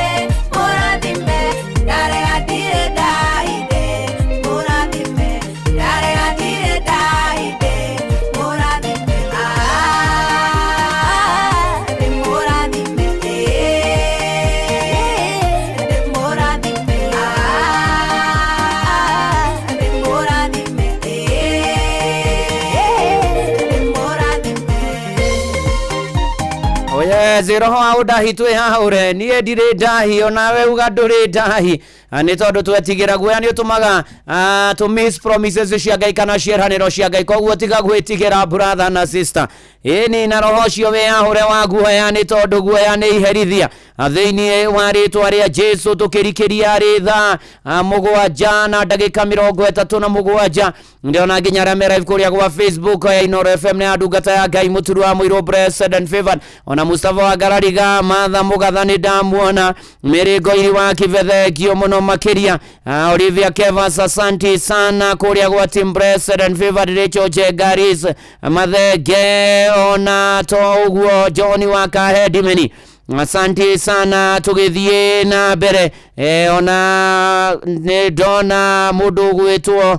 mũrathime, ndarega ndirĩ ndaithe mũrathime, ndarega ndirĩ ndaithe mũrathime, ndĩ mũrathime, ndĩ mũrathime, ndĩ mũrathime, ndĩ mũrathime. Oye, roho wa ũndahi twĩ haha ũre niĩ ndirĩ ndahi onawe uga ndũrĩ ndahi. Nĩ tondũ twetigĩra guoya nĩ ũtũmaga tũ miss promises cia Ngai kana ciĩranĩro cia Ngai. Koguo tiga gwĩtigĩra, brother na sister, ĩni na roho ũcio wĩyahũre wa guoya, nĩ tondũ guoya nĩ iherithia. Thĩinĩ wa rĩtwa rĩa Jesu tũkĩrikĩria rĩ thaa 7:37. Ndĩrona nginya arĩa me live kũrĩa gwa Facebook ya Inoro FM nĩ ndungata ya Ngai Mũturu wa Mũirũ, blessed and favored, ona Mustafa wa Ngarariga, Martha Mũgatha nĩ ndamuona, Mary Ngoiri wa Kĩbethengio mũno makĩria. Olivia Kevas, asante sana kũrĩa gwa team blessed and favored, Rachel Jengaris Mathenge, ona to ũguo John wa Kahedimeni, asante sana. Tũgĩthiĩ na mbere, ona nĩ ndona mũndũ ũgwĩtwo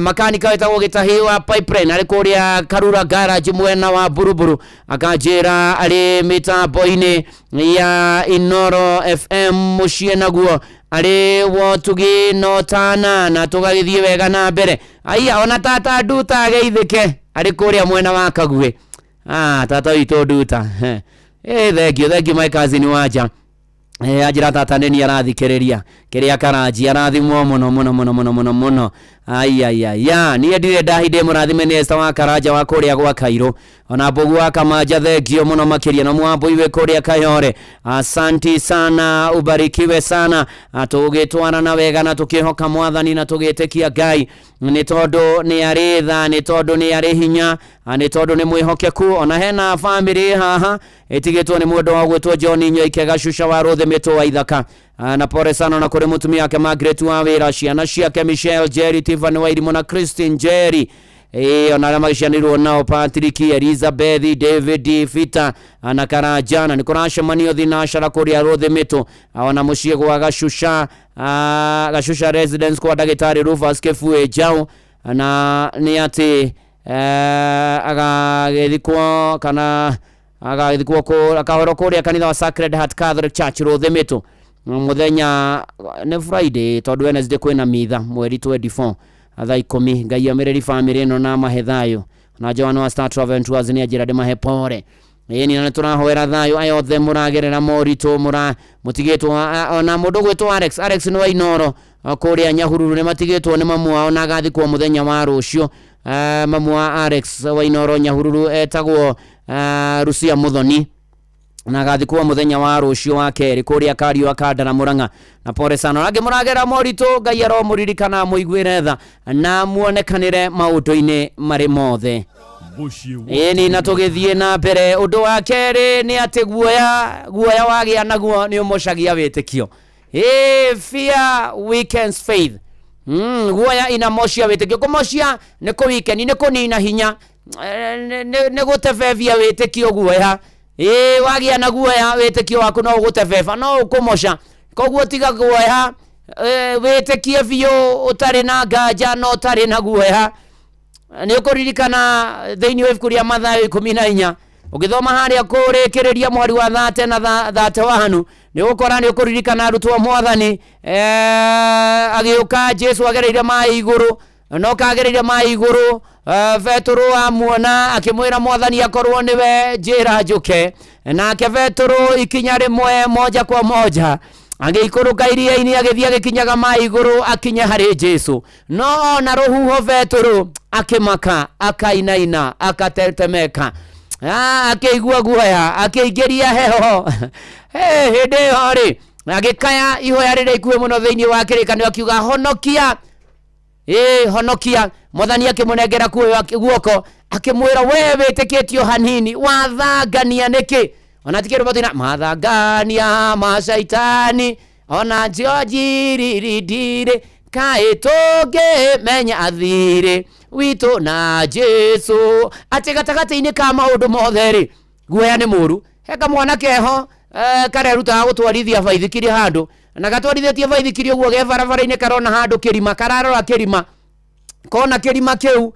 makanika wĩtagwo Gĩtahi wa Pipeline arĩ kũrĩa Karura Garage mwena wa Buruburu, akanjĩra arĩ mĩtambo-inĩ ya Inoro FM mũciĩ naguo arĩ wotugi no tana na tũgagĩthiĩ wega na mbere. Aiya, ona tata Nduta ageithĩke arĩ kũrĩa mwena wa Kaguĩ. Tata witũ Nduta. Thank you, thank you, my cousin Wanja. Anjĩra tata nĩ niĩ arathikĩrĩria kĩrĩa karanji arathimwo mũno mũno mũno mũno mũno mũno. Ayayaya niĩ ndirĩ ndahinde mũrathime nĩ Esther wa Karanja wa kũrĩa gwa Kairũ, ona Mbogu wa Kamanja, thengio mũno makĩria, na Mwambui wĩ kũrĩa Kayore, asanti sana, ubarikiwe sana. Tũgĩtwarana wega na tũkĩhoka Mwathani na tũgĩtĩkia Ngai, nĩ tondũ nĩ arĩ tha, nĩ tondũ nĩ arĩ hinya, nĩ tondũ nĩ mwĩhokeku. Ona hena bamĩrĩ haha ĩtigĩtwo nĩ mũndũ wa gwĩtwo John Nyoike Gacuca wa Rũthĩ Mĩtũ wa Ithaka. Na pole sana na kũrĩ mũtumia wake Margaret wa wĩra, ciana ciake Michelle, Jerry, Tiffany Wairimũ na Christine Jerry, ona arĩa magĩcianĩirwo nao Patrick, Elizabeth, David, Peter na Karanja, na nĩ kũracemanio thinacara kũrĩa Rũthĩ Mĩtũ, ona mũciĩ gwa Gacuca, Gacuca Residence kwa ndagĩtarĩ Rufus Kĩbue Njaũ, na nĩ atĩ agagĩthikwo kana agagĩthikwo akahorwo kũrĩa kanitha wa Sacred Heart Catholic Church Rũthĩ Mĩtũ mũthenya nĩ Friday, tondũ Wednesday kwĩna mitha mweri 24 thaa 10. Ngai amereri bamĩrĩ ĩno na amahe thayũ, na Joan wa Star Travel and Tours nĩ anjĩra ndĩmahe pore. Ĩni na nĩtũrahoera thayũ aya othe mũragerera moritũ mũtigĩtwo, ona mũndũ gwĩtwo Alex, Alex nĩ wa Inoro kũrĩa Nyahururu, nĩ matigĩtwo nĩ mamu wao na agathikwo mũthenya wa rũciũ. Mamu wa Alex wa Inoro Nyahururu etagwo Rucia Muthoni, na agathikwo mũthenya wa rũciũ wa kerĩ kũrĩa Kariũa Kandara Mũrang'a. Na pore sana angĩ mũragera moritũ, Ngai aromũririkana, mũiguĩre tha na muonekanĩre maũndũ-inĩ marĩ mothe. Ĩni na tũgĩthiĩ na mbere, ũndũ wa kerĩ nĩ atĩ guoya wagĩa naguo nĩ ũmocagia wĩtĩkio. Fear weakens faith. Guoya inamocia wĩtĩkio. Kũmocia nĩ kũweaken, nĩ kũnina hinya, nĩ gũtebebia wĩtĩkio guoya. Wagĩa na guoya wĩtĩkio waku no ũgũtebeba, no ũkũmoca. Koguo tiga guoya, wĩtĩkie biũ ũtarĩ na nganja na ũtarĩ na guoya. Nĩ ũkũririkana thĩinĩ wa ibuku rĩa Mathayo 14 ũgĩthoma harĩa kũrĩkĩrĩria mweri wa 30 na 31, nĩ ũgũkora nĩ ũkũririkana arutwo Mwathani agĩũka Jesu agereire maĩ igũrũ, no kagereire maĩ igũrũ, Petero amuona akĩmwĩra Mwathani akorwo nĩwe njĩra njũke. Nake Petero ikinya rĩmwe moja kwa moja agĩikũrũka iria-inĩ, agĩthiĩ agĩkinyaga maĩ igũrũ akinya harĩ Jesu. No ona rũhuho Petero akĩmaka, akainaina, akatetemeka, akĩigua guoya, akĩingĩria heho. Hĩndĩ ĩyo rĩ agĩkaya ihoya rĩrĩa ikuhĩ mũno thĩinĩ wa kĩrĩkanĩro akiuga honokia, honokia. Mwathani akĩmũnengera guoko akĩmwĩra we wĩtĩkĩtio hanini, wathangania nĩkĩ? Ona ti kĩrũmbo tũina mathangania ma caitani ona njiojiririndire kaĩ tũngĩmenya athirĩ witũ na Jesu. Atĩ gatagatĩ-inĩ ka maũndũ mothe rĩ, guoya nĩ mũru. He kamwana keho karerutaga gũtwarithia baithikiri handũ, na gatwarithĩtie baithikiri ũguo ge barabara-inĩ, karona handũ kĩrima, kararora kĩrima, kona kĩrima kĩu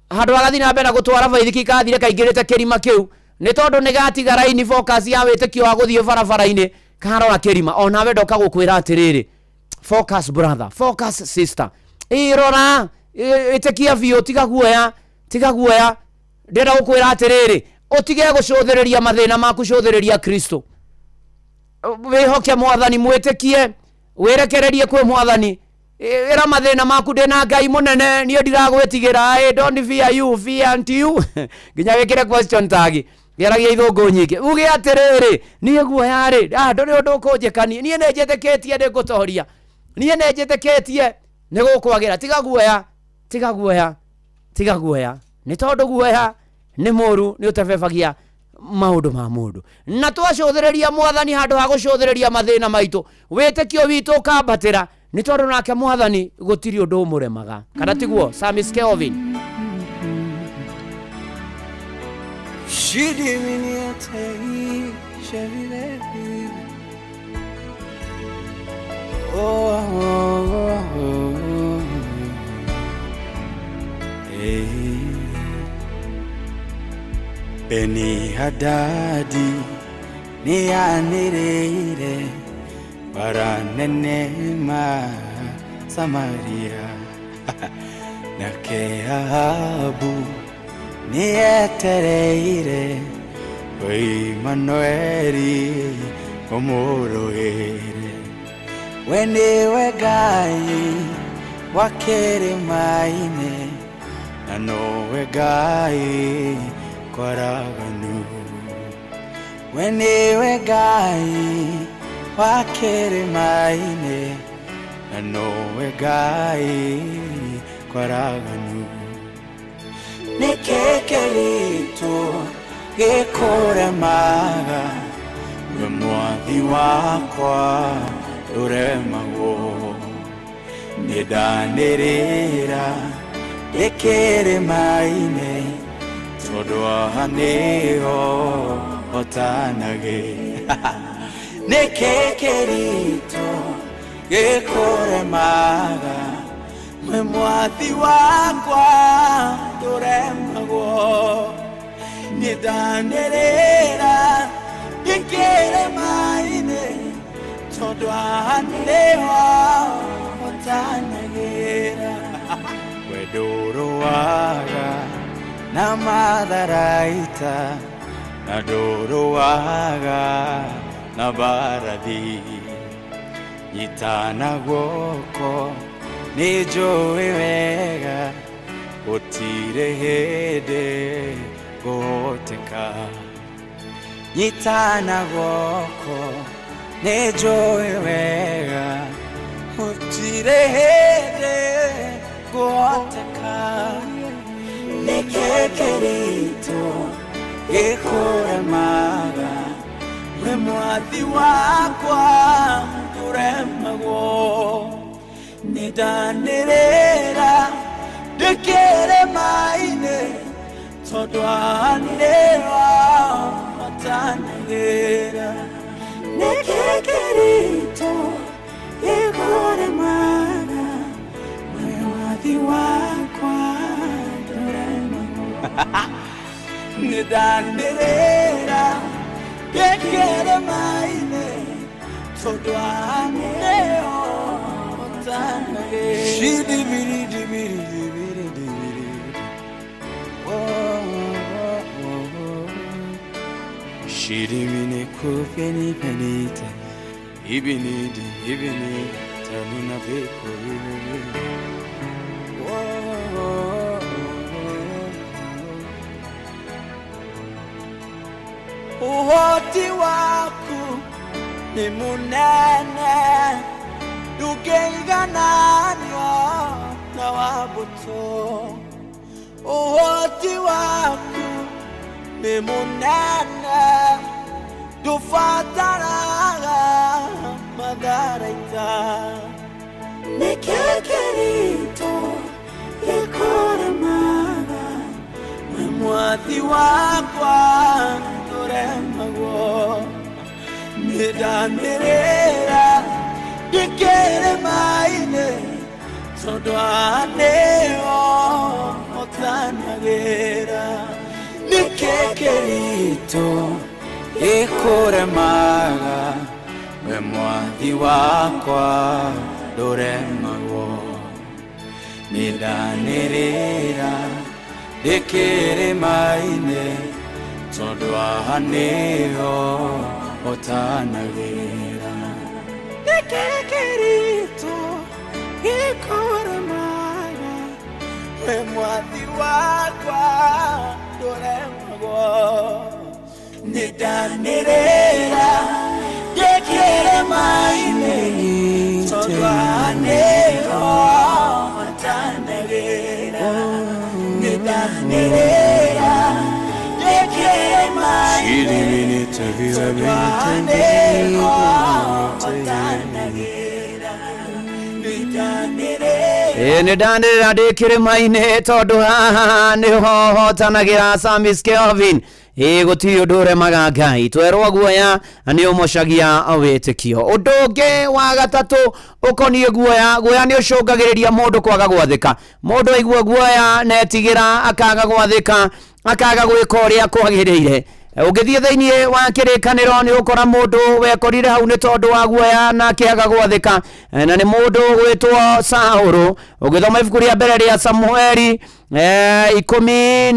handũ agathiĩ na mbere na gũtwara baithikiri, kathire kaingĩrĩte kĩrima kĩu, nĩ tondũ nĩ gatiga raini focus ya wĩtĩkio wa gũthiĩ barabara-inĩ, karora kĩrima. Onawe ndoka gũkwĩra atĩrĩrĩ, focus brother, focus sister, ĩrora, ĩtĩkia biũ, tiga guoya, tiga guoya. Ndĩrenda gũkwĩra atĩrĩrĩ, ũtige gũcũthĩrĩria mathĩna maku, cũthĩrĩria Kristo, wĩhoke Mwathani, mwĩtĩkie, wĩrekererie kwĩ Mwathani. Ĩra mathĩna maku, ndĩna Ngai mũnene, niĩ ndiragwĩtigĩra. Don't fear you, fear unto you. Nginya wĩkĩre question tag, geragia ithũngũ nyingĩ, uge atĩrĩrĩ, niĩ guoya rĩ, ndũrĩ ũndũ ũkũnjĩkania, niĩ nĩ njĩtĩkĩtie nĩ ngũtoria, niĩ nĩ njĩtĩkĩtie nĩ gũkwagĩra. Tiga guoya, tiga guoya, tiga guoya, nĩ tondũ guoya nĩ mũru, nĩ ũtebebagia maũndũ ma mũndũ. Na twacũthĩrĩria Mwathani handũ ha gũcũthĩrĩria mathĩna maitũ, wĩtĩkio witũ ũkambatĩra, nĩ tondũ nake Mwathani gũtirĩ ũndũ ũmũremaga. Kana tiguo Samis Kelvin? Beni Hadadi nianĩrĩire bara nene ma Samaria, nake Ahabu nĩetereire Imanueli ũmũrũĩre. We nĩwe Ngai wa kĩrĩma-inĩ na nowe Ngai kwaraganu we nĩwe Ngai wa kĩrĩma-inĩ na nowe Ngai kwaraganu nĩkĩ kĩritũ gĩkũremaga we mwathi wakwa ndũremagwo nĩndanĩrĩra ndĩkĩrĩma-inĩ tondũ haha nĩho hotanagĩra nĩkĩ kĩritũ gĩkũremaga we mwathi wakwa ndũremagwo nĩndanĩrĩra ndĩkĩrĩma-inĩ tondũ haha nĩho hotanagĩra we ndũrũaga na matharaita na ndũrũaga na mbarathi nyitana guoko nĩ njũĩ wega gũtirĩ hĩndĩ ngũhoteka nyitana guoko nĩ njũĩ wega gũtirĩ hĩndĩ ngũhoteka nĩkĩ kĩritũ gĩkũremaga we mwathi wakwa ndũremagwo nĩndanĩrĩra ndĩkĩrĩma-inĩ tondũ haha nĩho hotanagĩra nĩkĩ kĩritũ gĩkũremaga we mwathi wakwa ndũremagwo nĩndanĩrĩra ndĩkĩrĩma-inĩ tondũ haha nĩho hotanagĩra Shidibiri-dibiri-dibiri-dibiri. Shirimini kufeni penita ibinidi ibini tanuna beko ibini. Uhoti waku ni munene ndũngĩigananio na wa mbũtũ ũhoti waku nĩ mũnene ndũbataraga matharaita Nĩkĩ kĩritũ gĩkũremaga we mwathi wakwa ndũremagwo nĩndanĩrĩra ndĩkĩrĩma-inĩ tondũ haha nĩho hotanagĩra nĩkĩ kĩritũ gĩkũremaga we mwathi wakwa ndũremagwo nĩndanĩrĩra ndĩkĩrĩma-inĩ tondũ haha nĩho hotanagĩra Nĩkĩ kĩritũ gĩkũremaga we mwathi wakwa ndũremagwo nĩndanĩrĩra ndĩkĩrĩma-inĩ tondũ haha nĩho hotanagĩra nĩndanĩrĩra ndĩkĩrĩma-inĩ tondũ haha nĩho hotanagĩra nĩndanĩrĩra Nĩ ndanĩrĩra ndĩ kĩrĩma-inĩ tondũ haha nĩho hotanagĩra Samis Kelvin ĩ gũtirĩ ũndũ ũremaga Ngai twerwo guoya nĩ ũmocagia wĩtĩkio ũndũ ũngĩ wa gatatũ ũkoniĩ guoya guoya nĩ ũcũngagĩrĩria mũndũ kwaga gwathĩka mũndũ aigua guoya na etigĩra akaga gwathĩka akaga gwĩka ũrĩa kwagĩrĩire ũngĩthiĩ thĩinĩ wa kĩrĩkanĩro nĩ ũkora mũndũ wekorire hau nĩ tondũ wa guoya na akĩaga gwathĩka na nĩ mũndũ gwĩtwo Saũlũ ũgĩthoma ibuku rĩa mbere rĩa Samueli 15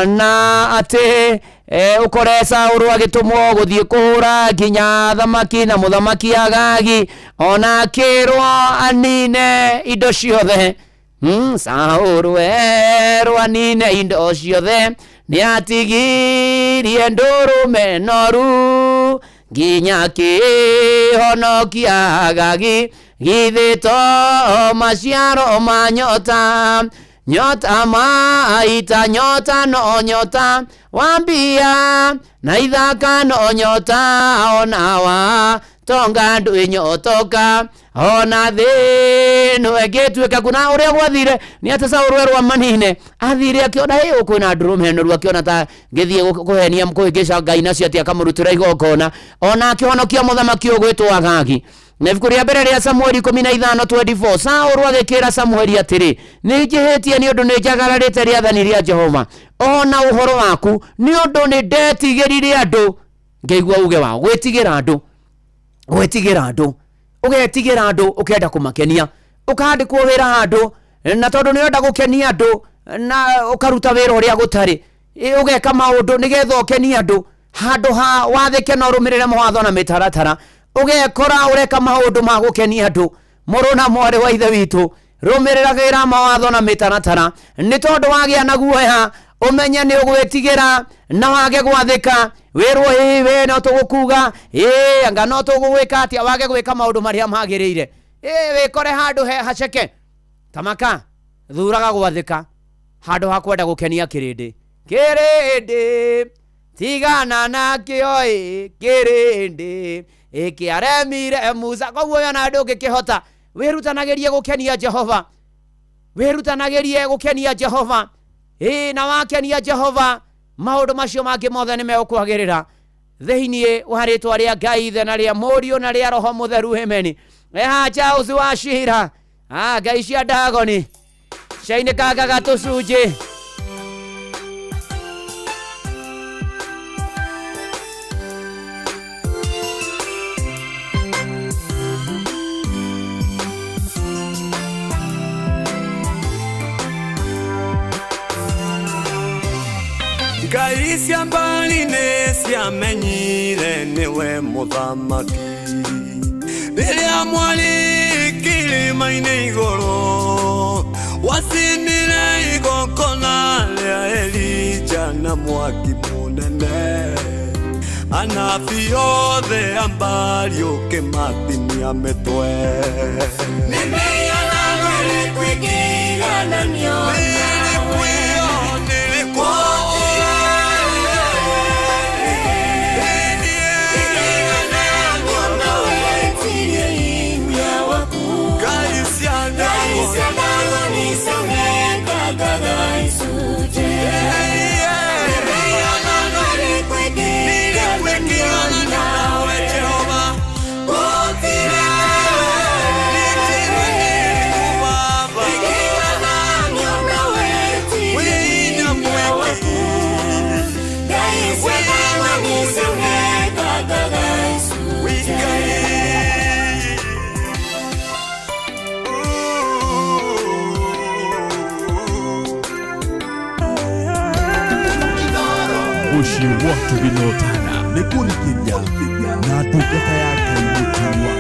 na atĩ Ukore Saũlũ agĩtũmwo gũthiĩ kũhũra nginya thamaki na mũthamaki Agagi ona akĩrwo anine indo ciothe. Saũlũ erwo anine indo ciothe nĩatigirie ndũrũme noru nginya akĩhonokia Agagi githĩ to maciaro ma nyota nyota maita nyota no nyota wambia na ithaka no nyota ona wa tonga ndwĩ nyotoka ona thĩ no ĩngĩtuĩka kuna ũrĩa gwathire nĩ atĩ Saũlũ erwo manine athire akĩona hĩ kwĩna ndũrũme noru akĩona ta ngĩthiĩ kũhenia kũhĩngĩca Ngai nacio atĩ akamũrutĩra igongona ona akĩhonokia mũthamaki ũgwĩtwo Agagi. Na ibuku rĩa mbere rĩa Samueli 15:24 Saũlũ agĩkĩra Samueli atĩrĩ nĩ njĩhĩtie nĩ ũndũ nĩ njagararĩte rĩathani rĩa Jehova ona ũhoro waku nĩ ũndũ nĩ ndetigĩrire andũ ngĩigua uge wao gwĩtigĩra andũ gwĩtigĩra andũ ũgetigĩra andũ ũkenda kũmakenia ũkandĩkwo wĩra handũ na tondũ nĩ ũrenda gũkenia andũ na ũkaruta wĩra ũrĩa gũtarĩ ũgeka maũndũ nĩgetha ũkenie andũ handũ ha wathĩke na ũrũmĩrĩre mawatho na mĩtaratara ũgekora ũreka maũndũ ma gũkenia andũ. Mũrũ na mwarĩ wa ithe witũ rũmĩrĩragĩra mawatho na mĩtaratara nĩ tondũ wagĩa na guoya ũmenye nĩ ũgwĩtigĩra na wage gwathĩka wĩrwo ĩĩ we no tũgũkuga ĩĩ anga no tũgũgwĩka atĩa wage gwĩka maũndũ marĩa magĩrĩire ĩĩ wĩkore handũ he haceke tamaka thuraga gwathĩka handũ ha kwenda gũkenia kĩrĩndĩ kĩrĩndĩ tigana nakĩo ĩ kĩrĩndĩ ĩkĩaremire Musa koguo ona ndũngĩkĩhota wĩrutanagĩrie gũkenia Jehova wĩrutanagĩrie gũkenia Jehova ĩ na wakenia Jehova maũndũ macio mangĩ mothe nĩ megũkwagĩrĩra thĩinĩ wa rĩtwa rĩa Ngai Ithe na rĩa Mũriũ na rĩa Roho Mũtheru hemeni. Eha Charles wa Shira Ngai cia Ndagoni ciainĩkangaga tũcunjĩ. Ngai cia mbali nĩ ciamenyire nĩwe mũthamaki rĩrĩa mwarĩ kĩrĩma-inĩ igũrũ wacinire igongona rĩa Elija na mwaki mũnene anabii othe a mbari ũkĩmatinia mĩtwe. Nĩmĩhianano ĩrĩkũ ĩngĩigananio nawe? Mũciĩ wa tũgĩnyotana nĩ kũrikĩria na ndungata ya Ngai Mũturi wa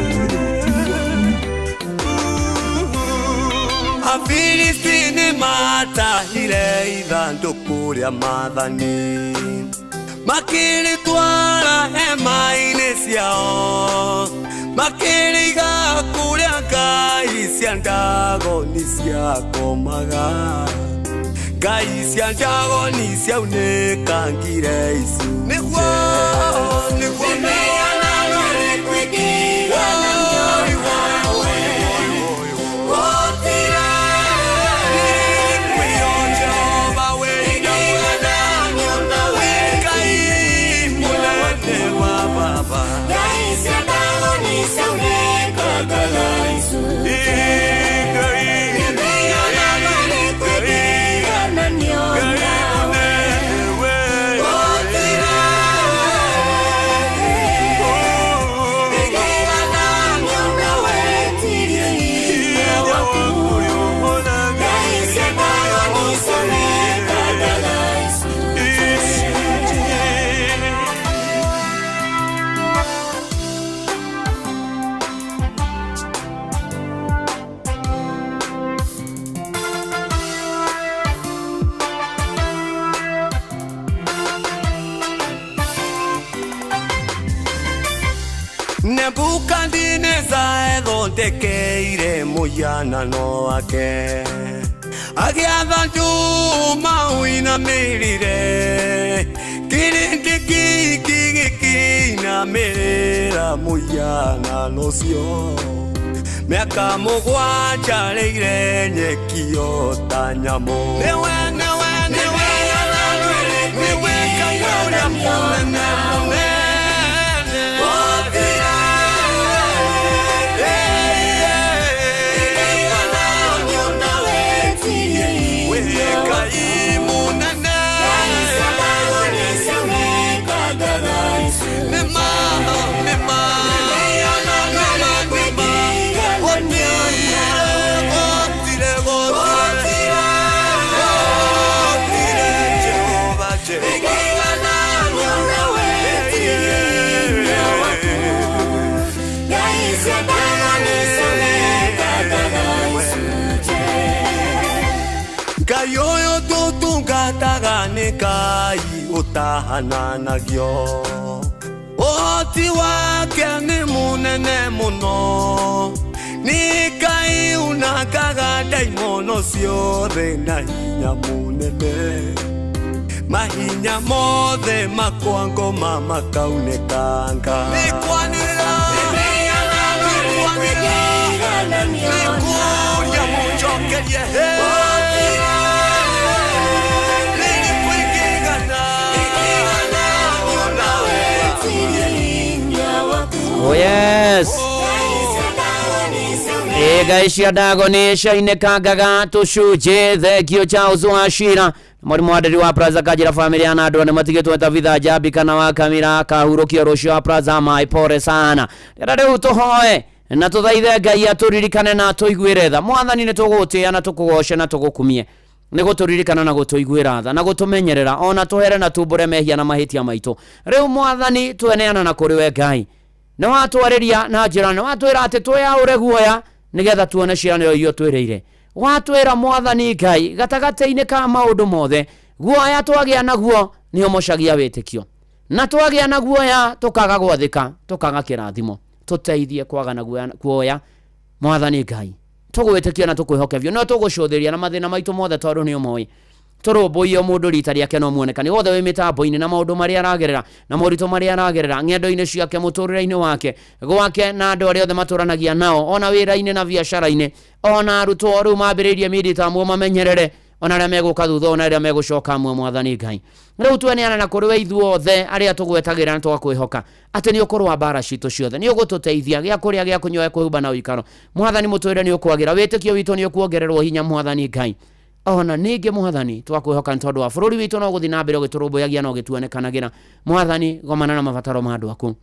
Afilisti nĩ matahire ithandũkũ rĩa maathani makĩrĩtwara hema-inĩ ciao makĩrĩiga kũrĩa ngai cia Ndagoni ciakomaga ngai cia Ndagoni ciaunĩkangire icunjĩ. Nĩguo nĩguo Nĩmĩhianano ĩrĩkũ ĩngĩigananio nawe? Ngai Nebukadineza ethondekeire mũhianano wake, agĩatha njũma ũinamĩrĩre, kĩrĩndĩ kĩingĩ gĩkĩinamĩrĩra mũhianano ũcio. Mĩaka mũgwanja rĩire nyeki o ta nyamũ. Nĩwe, nĩwe, nĩwe, nĩwe Ngai ũrĩa mũnene mũnene. Ngai ũyũ tũtungataga nĩ Ngai ũtahananagio, ũhoti wake nĩ mũnene mũno, nĩ Ngai unangaga ndaimono ciothe na hinya mũnene, mahinya mothe makwa ngoma makaunĩkanga. Nĩkwanĩrĩra, nĩkũria mũnjokerie hĩ. Oh yes. Ngai cia Ndagoni ciainĩkangaga tũcunjĩ. Thengio Charles Wachira, mũrimũ wa nderi wa Plaza Kanjĩra family ya na andũ nĩ matigĩtwo Tabitha Njambi kana wa Kamira kahurũkio rũciũ wa Plaza mai pole sana. Rĩrĩa rĩu tũhoe na tũthaithe Ngai atũririkane na atũiguĩre tha. Mwathani nĩ tũgũgũtĩĩa na tũkũgoce na tũgũkumie, nĩ gũtũririkana na gũtũiguĩra tha na gũtũmenyerera, ona tũhere na tumbũre mehia na mahĩtia maitũ. Rĩu Mwathani tweneana na kũrĩ we Ngai, nĩ watwarĩria na njĩra, nĩ watwĩra atĩ twĩyaũre guoya nĩgetha tuone ciĩranĩro iria ũtwĩrĩire. Watwĩra Mwathani Ngai gatagatĩ-inĩ ka maũndũ mothe, guoya twagĩa naguo nĩ ũmocagia wĩtĩkio, na twagĩa na guoya tũkaga gwathĩka, tũkaga kĩrathimo. Tũteithie kwaga na guoya Mwathani Ngai, tũgwĩtĩkia na tũkwĩhoke biũ, no tũgũcũthĩria na mathĩna maitũ mothe tondũ nĩ ũmoĩ. Tũrũmbũiye mũndũ rita rĩake no muonekani wothe wĩ mĩtambo-inĩ na maũndũ marĩa aragerera na moritũ marĩa aragerera ng'endo-inĩ ciake, mũtũrĩre-inĩ wake, gwake na andũ arĩa othe matũranagia nao, ona wĩra-inĩ na biacara-inĩ, ona arutwo rĩu mambĩrĩirie midterm mamenyerere, ona arĩa megũka thutha, ona arĩa megũcoka amwe. Mwathani Ngai, rĩu tweneana na kũrĩ we ithuothe arĩa tũgwetagĩra na tũgakwĩhoka atĩ nĩ ũkũrũa mbara citũ ciothe, nĩ ũgũtũteithia gĩa kũrĩa, gĩa kũnyua, gĩa kwĩhumba na ũikaro. Mwathani mũtũrĩre nĩ ũkwagĩra, wĩtĩkio witũ nĩ ũkuongererwo hinya Mwathani Ngai. Ona ningĩ Mwathani twakwĩhoka nĩ tondũ wa bũrũri witũ no gũthiĩ na mbere ũgĩtũrũmbũyagia na ũgĩtuonekanagĩra. Mwathani gomana na mabataro ma andũ aku,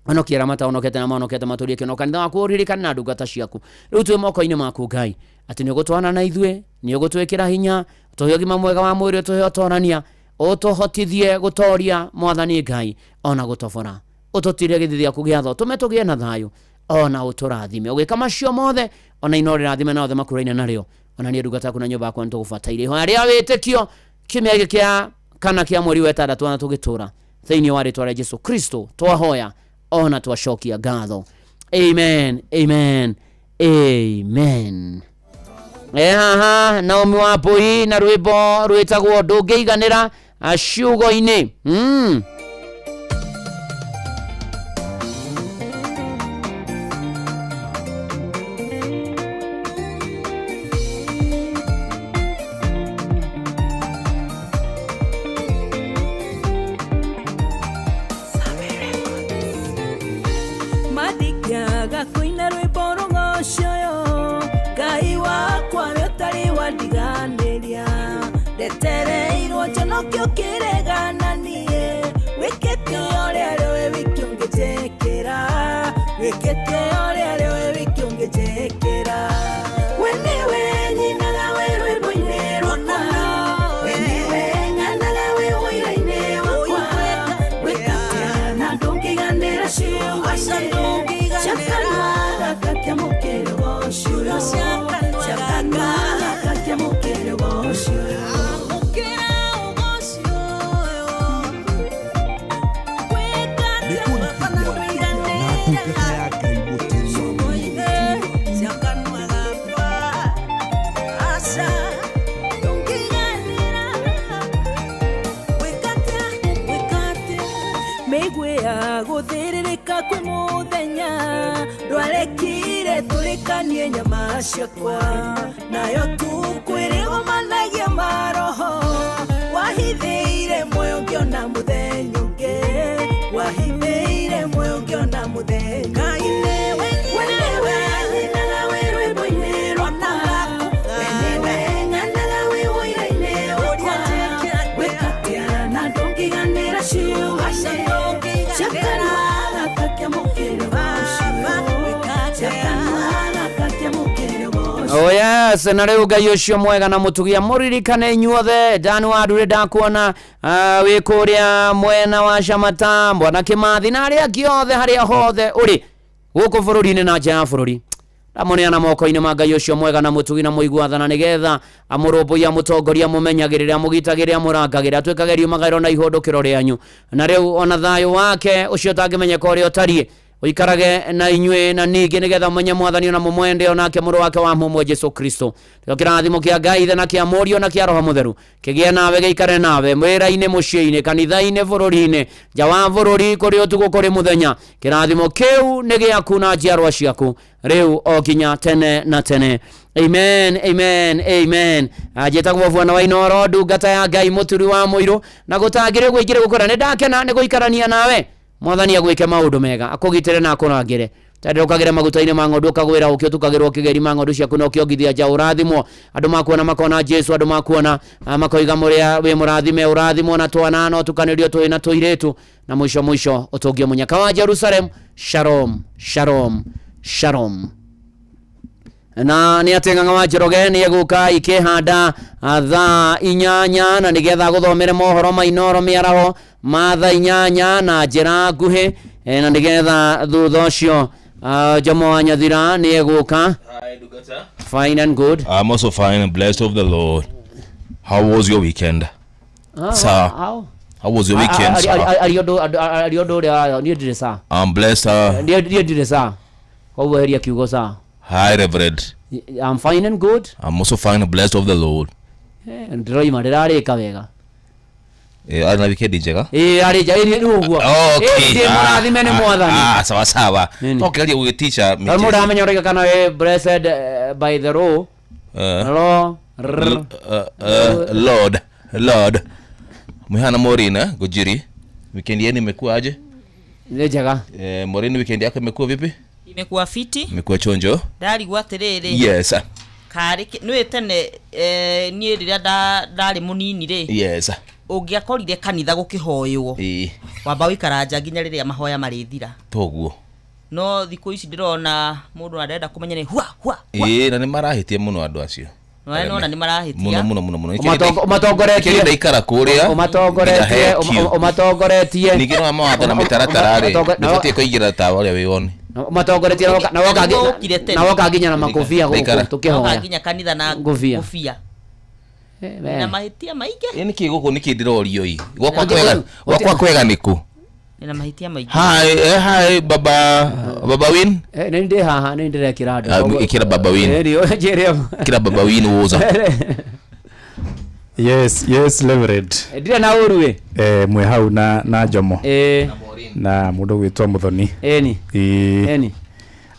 honokia arĩa matahonokete na mahonokete matũrie kĩno kanitha waku, ũririkane na ndungata ciaku. Rĩu twĩ moko-inĩ maku Ngai, atĩ nĩ ũgũtwana na ithuĩ, nĩ ũgũtwĩkĩra hinya, ũtũhe ũgima mwega wa mwĩrĩ, ũtũhe ũtorania, ũtũhotithie gũtoria Mwathani Ngai ona gũtobora, ũtũtire gĩthithi gĩaku gĩa tho, tũme tũgĩe na thayũ, ona ũtũrathime. Ũgĩka macio mothe, ona ino rĩrathime na othe makũraine narĩo, ona niĩ ndungata yaku na nyũmba yakwa nĩtũgũbataire. Ihoya rĩa wĩtĩkio kiumia gĩkĩ kĩa kana kĩa mweri wa ĩtandatũ ona tũgĩtũra, thĩinĩ wa rĩtwa rĩa Jesu Kristo twahoya ona twacokia ngatho. Amen, amen, amen. Haha Naomi wa Mbui na rwĩmbo rwĩtagwo ndũngĩiganĩra ciugo-inĩ. Madikĩaga kũina rwĩmbo rũgocoyo, Ngai wakwa we ũtarĩ wandiganĩria, ndetereirwo njonokio kĩregana niĩ, wĩkĩte ũrĩa rĩwe wiki ũngĩnjĩkĩra, wĩkĩte ũrĩa rĩwe wiki ũngĩnjĩkĩra. We nĩwe nyinaga wĩ rwĩmbo-inĩ rwakwa, we nĩwe ng'anaga wĩ ũira-inĩ wakwa, wĩkĩte na ndũngĩiganĩra ciugo-inĩ, ciakanua gaka kĩamũkĩre ũgoco ciakanua gaka kĩamũkĩre ũgoco. Na Ndungata ya Ngai mũturi wa mũirũ. Cia kanua gakwa aca ndũngĩganĩra wĩkate wĩkate mĩigua ya gũthĩrĩrĩka kwĩ mũthenya ndwarekire tũrĩkanie nyama ciakwa nayo tukwĩrĩgomanagia maroho wahithĩire muoyo ngĩona mũthenya ũngĩ wahithĩire muoyo ngĩona mũthenya Ngai nĩwe we nĩwe nyinaga wĩ rwĩmbo-inĩ rwakwa we nĩwe ng'anaga wĩ wũira-inĩ wakwa wĩkatia na ndũngĩganĩra ciugo-inĩ cia kanua gaka kĩamũkĩre ũcio cia kanua gaka kĩamũkĩre ũcio. Oh yes, na rĩu Ngai ũcio mwega na mũtugia mũririkane inyuothe Dan wa ndure ndakuona wĩ kũrĩa mwena wa Shamata Bwana Kĩmathi na arĩa angĩ othe harĩa hothe ũrĩ gũkũ bũrũri-inĩ na nja ya bũrũri ndamũneana moko-inĩ ma Ngai ũcio mwega na mũtugi na mũiguathana nĩgetha amũrũmbũiye amũtongorie amũmenyagĩrĩre amũgitagĩre amũrangagĩre atuĩkage riumagaĩro na ihũndũkĩro rĩanyu na rĩu ona thayũ wake ũcio ũtangĩmenyeka ũrĩa ũtariĩ ũikarage na inyuĩ na ningĩ nĩgetha mũmenye mwathani ona mũmwende onake mũrũ wake wa mũmwe Jesu Kristo nĩkĩo kĩrathimo kĩa Ngai ithe na kĩa mũriũ na kĩa roho mũtheru kĩgĩe nawe gĩikare nawe wĩra-inĩ mũciĩ-inĩ kanitha-inĩ bũrũri-inĩ nja wa bũrũri kũrĩ ũtukũ kũrĩ mũthenya kĩrathimo kĩu nĩ gĩaku na njiarwa ciaku rĩu o nginya tene na tene. Amen, amen, amen. Njĩtagwo Bwana wa Inooro ndungata ya Ngai mũturi wa mũirũ na gũtangĩrĩ gwĩkire gũkũra nĩ ndakena nĩ gũikarania nawe mwathani agwĩke maũndũ mega akũgitĩre na akũrangĩre tendũkagĩre maguta-inĩ ma ng'ondu ũkagwĩra ũkĩ ũtukagĩrwo kĩgeri ma ng'ondu ciaku na ũkĩongithia nja ũrathimwo andũ makuona makona Jesu andũ makuona makoiga mũrĩa wĩ mũrathime ũrathimwo na twana no tukanĩrio tũĩ na tũirĩtu na mũico mũico ũtũngio mũnyaka wa Jerusalem. Shalom, shalom, shalom. Na nĩ atĩ Ng'ang'a wa Njoroge nĩ egũka ikĩhanda thaa 8 na nĩgetha gũthomere mohoro ma Inooro mĩaraho ma thaa 8 na njĩra nguhĩ na nĩgetha thutha ũcio Jomo wa Nyathira nĩ egũka. Fine and good. I'm also fine and blessed of the Lord. How was your weekend? Sir. How? How was your weekend, sir? Ari ũndũ ũrĩa niĩ ndirĩ sir. I'm blessed, sir. Niĩ ndirĩ sir. Koguo eheria kiugo sir. Hi, Reverend. I'm fine and good. I'm also fine and blessed of the Lord. Ndĩroima ndĩrarĩka wega. Arĩ na weekend njega? Arĩ nja nĩ ũguo. Okay. Ndĩ mũrathime nĩ mwathani. Sawa sawa. No kĩgeria gũgĩticha Tondũ mũndũ aramenya ũrauga kana wĩ blessed by the law. Law. R. Lord, Lord. Mwihana Maureen, Gojiri. Weekend yenu imekuwa aje? Nĩ njega. Maureen, weekend yako imekuwa vipi? Imekuwa fiti. Imekuwa chonjo. Ndarigwo atĩrĩrĩ. Yes. Karĩ nĩũĩ tene niĩ rĩrĩa ndarĩ mũnini rĩ. Yes. Ũngĩakorire kanitha gũkĩhoywo. Wamba ũikara nja nginya rĩrĩa mahoya marĩthira. Toguo. No thikũ ici ndĩrona mũndũ arenda kũmenya nĩ hua hua. Na nĩ marahĩtia mũno andũ acio. Nona nĩ marahĩtia. Mũno mũno mũno mũno. Ũmatongoretie. Ndaikara kũrĩa. Ũmatongoretie. Ũmatongoretie. Ningĩ no mawatho na mĩtaratara rĩ. Ndũbatiĩ kũingĩra tawa ũrĩa wĩ on. Ũmatongoretie na woka nginya na makobia gũkũ tũkĩhoya. Nginya kanitha na ngũbia. Na mahĩtia maingĩ. Nĩkĩ gũkũ nĩkĩ ndĩrorio ĩ? Gwakwa kwega nĩkũ? Na mahĩtia maingĩ. Hi baba Win. Nĩ ndĩ haha nĩ ndĩrekĩra andũ. Ĩkĩra baba Win. Ĩkĩra baba Win woza. Yes, yes, Reverend. Ndirĩ na ũru ĩ. Mwĩ hau na Jomo. Na mũndũ gwĩtwo Muthoni. Ĩni. Ĩni.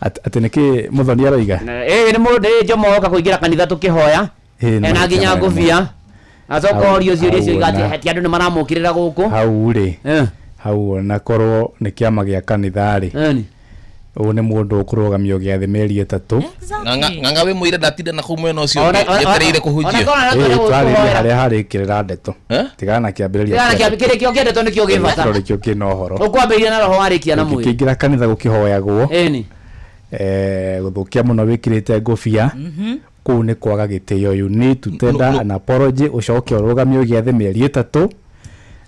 Atĩ nĩkĩ Muthoni aroiga? Nĩ mũndũ Jomo oka kũingĩra kanitha tũkĩhoya. Ena nginya ngũbia. Acoka orio ciũria icio igati andũ nĩ maramũkĩrĩra gũkũ. Hau rĩ. Hau ona korwo nĩ kĩama gĩa kanitha rĩ. Ũũ nĩ mũndũ ũkũrũgamio gĩathĩ mĩeri 3. Ng'ang'a wĩ mũira ndatinda na kũu mwena ũcio njetereire kũhunjia. Twarĩrie harĩa harĩkĩrĩra ndeto. Tigana na kĩambĩrĩria. Tigana na kĩrĩa kĩo ndeto nĩkĩo gĩ bata. Kĩrĩa kĩna ũhoro. Ũkwambĩrĩria na roho warĩkia na mwĩrĩ. Kĩingĩra kanitha gũkĩhoyagwo. Ĩni. Gũthũkia mũno wĩkĩrĩte ngũbia. Kũu nĩ kwaga gĩtĩo. You need to tender an apology ũcoke ũrũgamio gĩathĩ mĩeri 3.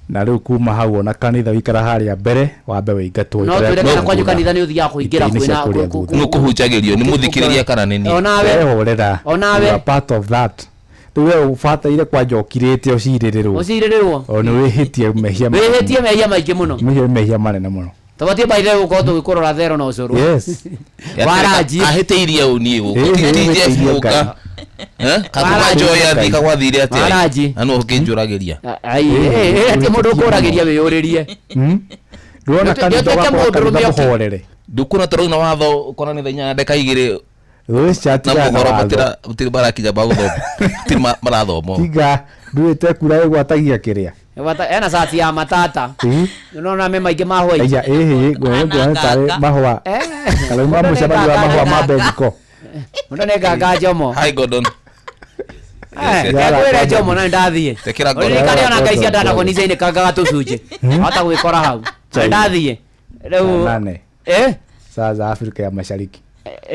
Na rĩu kuma hau ona kanitha wikara harĩa mbere wambe wĩingatwo. No twĩre kana kwanyu kanitha nĩ ũthiaga kũingĩra kwĩna nĩ kũhunjagĩrio nĩ mũthikĩrĩria kana nĩ niĩ. Onawe horera. Onawe you are part of that. Rĩu we ũbataire kwanja ũkirĩte ũcirĩrĩrwo. Ũcirĩrĩrwo. O nĩ wĩhĩtie mehia. Wĩhĩtie mehia maingĩ mũno. Mehia manene mũno. Tũbatiĩ by the way gũkorwo tũgĩkũrora thero na ũcũrũ. Yes. Waranji. Ahĩtĩirie ũ niĩ gũkũ? Ĩĩ, Ti Jeff hĩtĩirie Mũka. Ngai. Eh? Kakuma Waranji. njoya thika gwathire atĩa? Waranji. Na nũ ũkĩnjũragĩria? Ai, atĩ mũndũ ũkũragĩria wĩyũrĩrie. Ndũrona Nĩ kanitha ũtuĩke ũgakorwo mũndũrũme kanitha ũki- mũhorere. Ndũkuona ta rĩu na watho ũkona nĩ thaa inya na ndagĩka igĩrĩ Ũcio na atigana mohoro watho. matirĩ marakinya ma gũthoma. Matirĩ marathomwo. Tiga nduĩte kura ĩgwatagia kĩrĩa. Ena cati ya matata. Ĩĩ. Nĩũrona me maingĩ ma white. Aya ĩhĩ nguona tarĩ mahũa. Karauma mũcemanio wa mahũa ma Beniko. Mũndũ nĩ nganga Njomo. Hi Gordon. Eh, Yara, ngwĩre Gordon. Njomo na ndathiĩ. Tekera Gordon. Ũririkane ona ngai cia ndanagonizia inĩkangaga tũcunjĩ. Hota gwĩkora hau. Chai. Ndathiĩ. Rĩu Nane. Eh? Saa za Afrika ya Mashariki.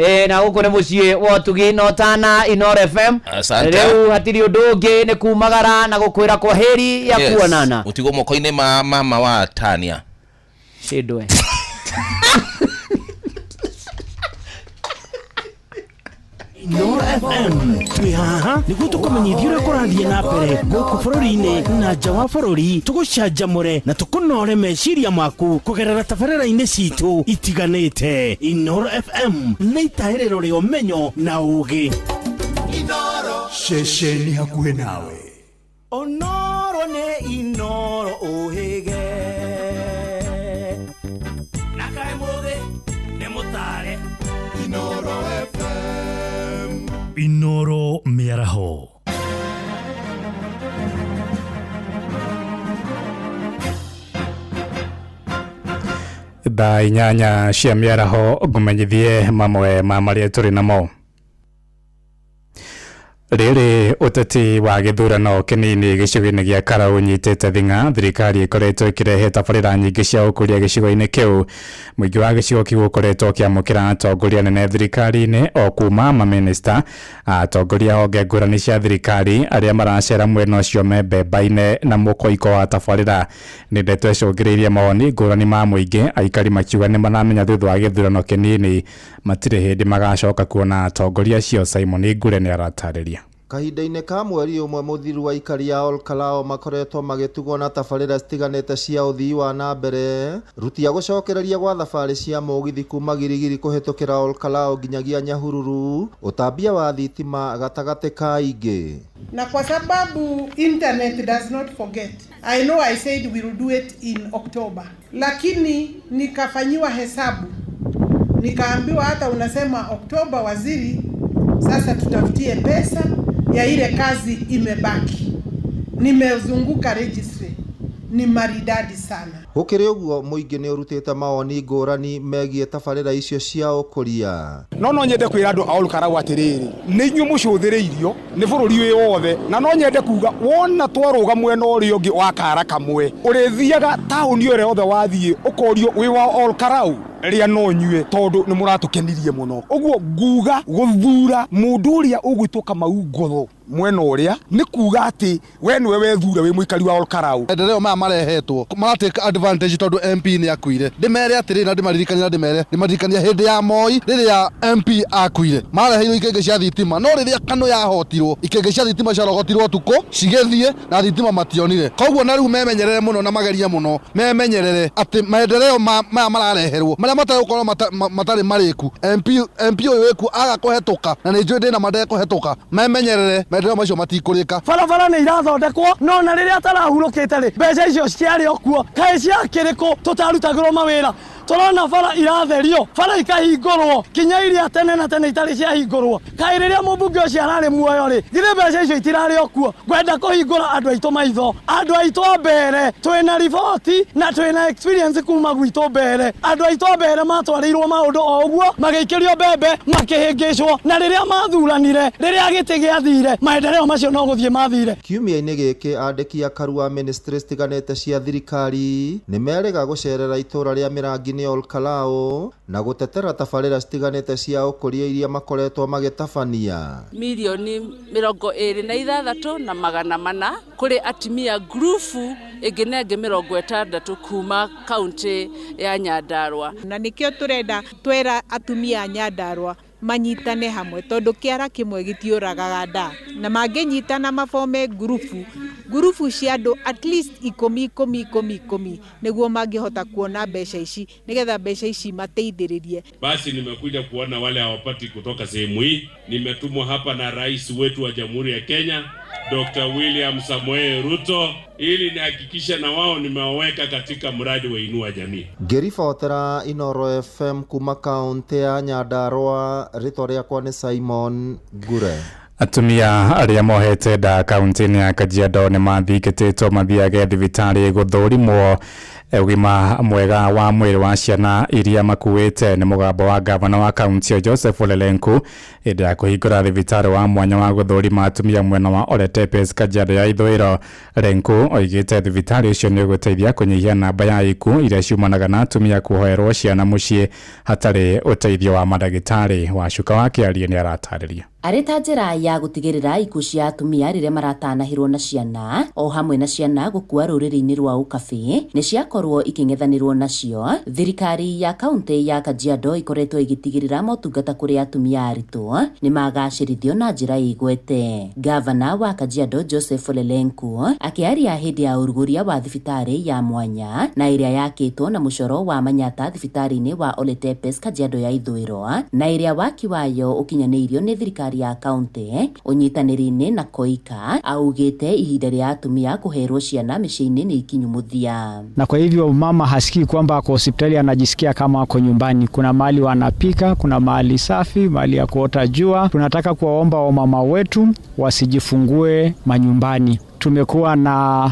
Ĩ na gũkũ nĩ mũciĩ wa ũtugi na ũtana Inoro FM. Asante. Rĩu hatirĩ ũndũ ũngĩ nĩ kumagara na gũkwĩra kwa heri ya Yes. kuonana. Ũtigwo moko-inĩ ma mama wa Tania. Shindwe. Inoro FM twĩ haha nĩguo tũkũmenyithia ũrĩa kũrathiĩ na mbere gũkũ bũrũri-inĩ na nja wa bũrũri, tũgũcanjamũre na tũkũnore meciria maku kũgerera tabarĩra-inĩ citũ itiganĩte. Inoro FM nĩ itahĩrĩro rĩa ũmenyo na ũgĩ. Ceceni hakuhĩ nawe. Onoro nĩ Inoro ũhĩge na kaĩ mũthĩ nĩ mũtare Inoro FM. Inoro Mĩaraho. Thaa 8 cia mĩaraho ngũmenyithie mamwe ma marĩa tũrĩ namo. Rĩrĩ ũteti wa gĩthurano kĩnini gĩcigo-inĩ gĩa Karau ũnyitĩte thing'a, thirikari ĩkoretwo ĩkĩrehe tabarĩra nyingĩ cia ũkũria gĩcigo-inĩ kĩu. Mũingĩ wa gĩcigo kĩu ũkoretwo ũkĩamũkĩra atongoria anene thirikari-inĩ o kuma mamĩnĩsta, atongoria honge ngũrani cia thirikari arĩa maracera mwena ũcio me mbemba-inĩ na mũkoiko wa tabarĩra. Nĩ ndeto ĩcũngĩrĩirie mawoni ngũrani ma mũingĩ, aikari makiuga nĩ maramenya thutha wa gĩthurano kĩnini matirĩ hĩndĩ magacoka kuona atongoria acio. Simon Ngure nĩ aratarĩria. Kahinda-inĩ ka mweri ũmwe mũthiru aikari a Olkalou makoretwo magĩtugwo na tabarĩra citiganĩte cia ũthii wa na mbere, rutia gũcokereria gwa thabarĩ cia mũgithi kuma Girigiri kũhĩtũkĩra Olkalou nginyagia Nyahururu, ũtambia wa thitima gatagatĩ ka ingĩ. Na kwa sababu internet does not forget, I know I said we will do it in October, lakini nikafanyiwa hesabu nikaambiwa hata unasema Oktoba waziri, sasa tutafutie pesa ya ile kazi imebaki. Nimezunguka registry, ni maridadi sana. Gũkĩrĩ ũguo mũingĩ nĩ ũrutĩte mawoni ngũrani megiĩ tabarĩra icio cia ũkũria. No nyende kwĩra andũ a Olkarau atĩrĩrĩ, nĩ inyuĩ mũcũthĩrĩirio nĩ bũrũri wĩ wothe, na no nyende kuga wona twarũga mwena ũrĩa ũngĩ wa kara kamwe, ũrĩthiaga taũni ĩrĩa yothe wathiĩ ũkorio wĩ wa Olkarau, rĩa no nyue tondũ nĩ mũratũkenirie mũno. Ũguo nguga gũthura mũndũ ũrĩa ũgwĩtwo Kamau Ngotho mwena ũrĩa nĩ kuga atĩ we nĩwe wethure wĩ mũikari wa Olkarau. Maendeleo maya marehetwo mara take advantage tondũ MP nĩ akuire. Ndĩmere atĩrĩrĩ na ndĩmaririkanie na ndĩmere ndĩmaririkanie hĩndĩ ya Moi rĩrĩa MP akuire mareheirwo ikĩngĩ cia thitima, no rĩrĩa KANU yahotirwo ikĩngĩ cia thitima ciarogotirwo ũtukũ cigĩthiĩ na thitima mationire. Koguo na rĩu memenyerere mũno na magerie mũno memenyerere atĩ maendeleo maya marareherwo marĩa matarĩ gũkorwo matarĩ marĩku. MP ũyũ wĩkuo aga kũhetũka na nĩ njũĩ ndĩna ma ndekũhetũka, memenyerere maendeleo macio matikũrĩka. Barabara nĩ irathondekwo no na rĩrĩa atarahurũkĩte rĩ, mbeca icio ciarĩ o kuo, kaĩ ciakĩrĩ kũ tũtarutagĩrwo mawĩra? Tũrona bara iratherio, bara ikahingũrwo kinya iria tene na tene itarĩ ciahingũrwo. Kaĩ rĩrĩa mũmbunge ũcio ararĩ muoyo rĩ, githĩ mbeca icio itirarĩ o kuo? Ngwenda kũhingũra andũ aitũ maitho, andũ aitũ a mbere twĩna riboti na twĩna experience kuma gwitũ mbere. Andũ aitũ a mbere matwarĩirwo maũndũ o ũguo, magĩikĩrio mbembe, makĩhĩngĩcwo, na rĩrĩa mathuranire, rĩrĩa gĩtĩ gĩathire, maendeleo macio no gũthiĩ mathire. Kiumia-inĩ gĩkĩ andĩki a Karua ministry citiganĩte cia thirikari nĩ merĩga gũcerera itũra rĩa Mĩrangi-inĩ Olkalou na gũtetera tabarĩra citiganĩte cia ũkũria iria makoretwo magĩtabania. Mirioni 26,400 kũrĩ atimia ngurubu ĩngĩ na ĩngĩ 60 kuma kaunti ya Nyandarua. Na nĩkĩo tũrenda twera atumia a Nyandarua Manyitane hamwe tondu kiara kimwe gitiuragaga nda na mangĩnyitana mabome ngurubu ngurubu cia andũ at least ikũmi ikũmi ikũmi ikũmi nĩguo mangĩhota kuona mbeca ici nĩgetha mbeca ici mateithĩrĩrie. Basi nimekuja kuona wale hawapati kutoka sehemu hii. Nimetumwa hapa na rais wetu wa Jamhuri ya Kenya Dr. William Samoei Ruto ili nihakikishe na wao nimewaweka katika mradi wa Inua Jamii. Ngĩribotera Inoro FM kuma kaũntĩ ya Nyandarua, rĩtwa rĩakwa nĩ Simon Ngure. Atumia arĩa mohete nda kaunti-inĩ ya Kajiado nĩ mathingĩtĩtwo mathiage thibitarĩ gũthũrimwo ũgima mwega wa mwĩrĩ wa ciana iria makuĩte. Nĩ mũgambo wa gavana wa kaunti ĩyo Joseph Ole Lenku hĩndĩ ya kũhingũra thibitarĩ wa mwanya wa gũthũrima atumia mwena wa Oletepes, Kajiado ya ithũĩro. Lenku oigĩte thibitarĩ ũcio nĩ ũgũteithia kũnyihia namba ya ikuũ iria ciumanaga na atumia kuhoerwo ciana mũciĩ hatarĩ ũteithio wa mandagĩtarĩ. Wacuka wa Kĩarie nĩ aratarĩria. Arĩ ta njĩra ya gũtigĩrĩra ikuũ cia atumia rĩrĩa maratanahĩrwo na ciana o hamwe na ciana gũkua rũrĩrĩ-inĩ rwa ũkabi nĩ ciakorwo ikĩng'ethanĩrwo nacio, thirikari ya kaunti ya Kajiado ikoretwo ĩgĩtigĩrĩra motungata kũrĩ atumia aritũ nĩ magacĩrithio na njĩra ĩgwete. Gavana wa Kajiado Joseph Ole Lenku akĩaria hĩndĩ ya ũrugũria wa thibitarĩ ya mwanya na ĩrĩa yakĩtwo na mũcoro wa Manyata thibitarĩ-inĩ wa Oletepes, Kajiado ya ithũĩro, na ĩrĩa waki wayo ũkinyanĩirio nĩ thirikari ya kaunti ũnyitanĩri-inĩ na Koika, augĩte ihinda rĩa atumia kũherwo ciana mĩciĩ-inĩ nĩ ikinyu mũthia. Na kwa hivyo mama hasikii kwamba ako hospitali, anajisikia kama ako nyumbani. Kuna mahali wanapika, kuna mahali safi, mahali ya kuota jua. Tunataka kuwaomba wamama wetu wasijifungue manyumbani. Tumekuwa na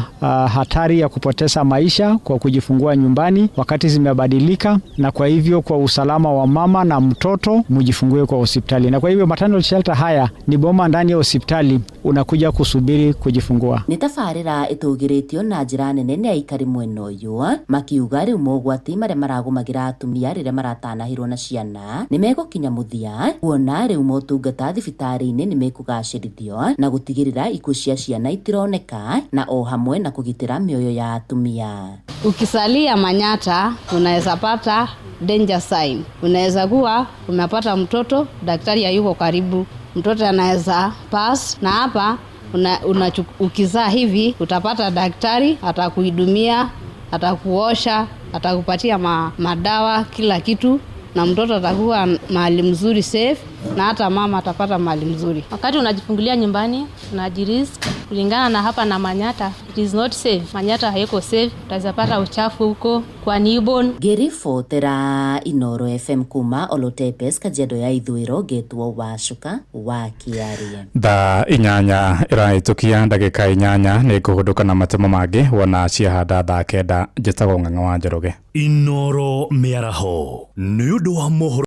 hatari ya kupoteza maisha kwa kujifungua nyumbani, wakati zimebadilika, na kwa hivyo kwa usalama wa mama na mtoto mjifungue kwa hospitali. Na kwa hivyo maternal shelter haya ni boma ndani ya hospitali, unakuja kusubiri kujifungua. Nĩ tabarĩra ĩtũgĩrĩtio na njĩra nene nĩ aikari mwena ũyũ makiuga rĩu mogwati marĩa maragũmagĩra atumia rĩrĩa maratanahĩrwo na ciana nĩ megũkinya mũthia, kuona rĩu motungata thibitarĩ-inĩ nĩ mekũgacĩrithio na gũtigĩrĩra ikuũ cia ciana itironeka na o hamwe na kũgitĩra mĩoyo ya atumia. Ukisalia Manyata unaweza pata danger sign. Unaweza kuwa umepata mtoto, daktari hayuko karibu, mtoto anaweza pass, na hapa ukizaa hivi utapata daktari atakuhudumia, atakuosha, atakupatia madawa, kila kitu, na mtoto atakuwa mahali mzuri safe, na hata mama atapata mahali mzuri. Wakati unajifungulia nyumbani unajirisk kulingana na hapa na Manyata, it is not safe. Manyata haiko safe, utazapata uchafu huko kwa newborn. Ngĩribotera Inoro FM kuma Olotepes, Kajiado ya ithũĩro, ngetwo Wacuka wa Kĩarie. Thaa 8 ĩrahĩtũkia ndagĩka 8 nĩ ngũhũndũka na matemo mangĩ wona ciahanda thaa 9. Njĩtagwo Ng'ang'a wa Njoroge. Inoro mĩaraho nĩ ũndũ wa mohoro.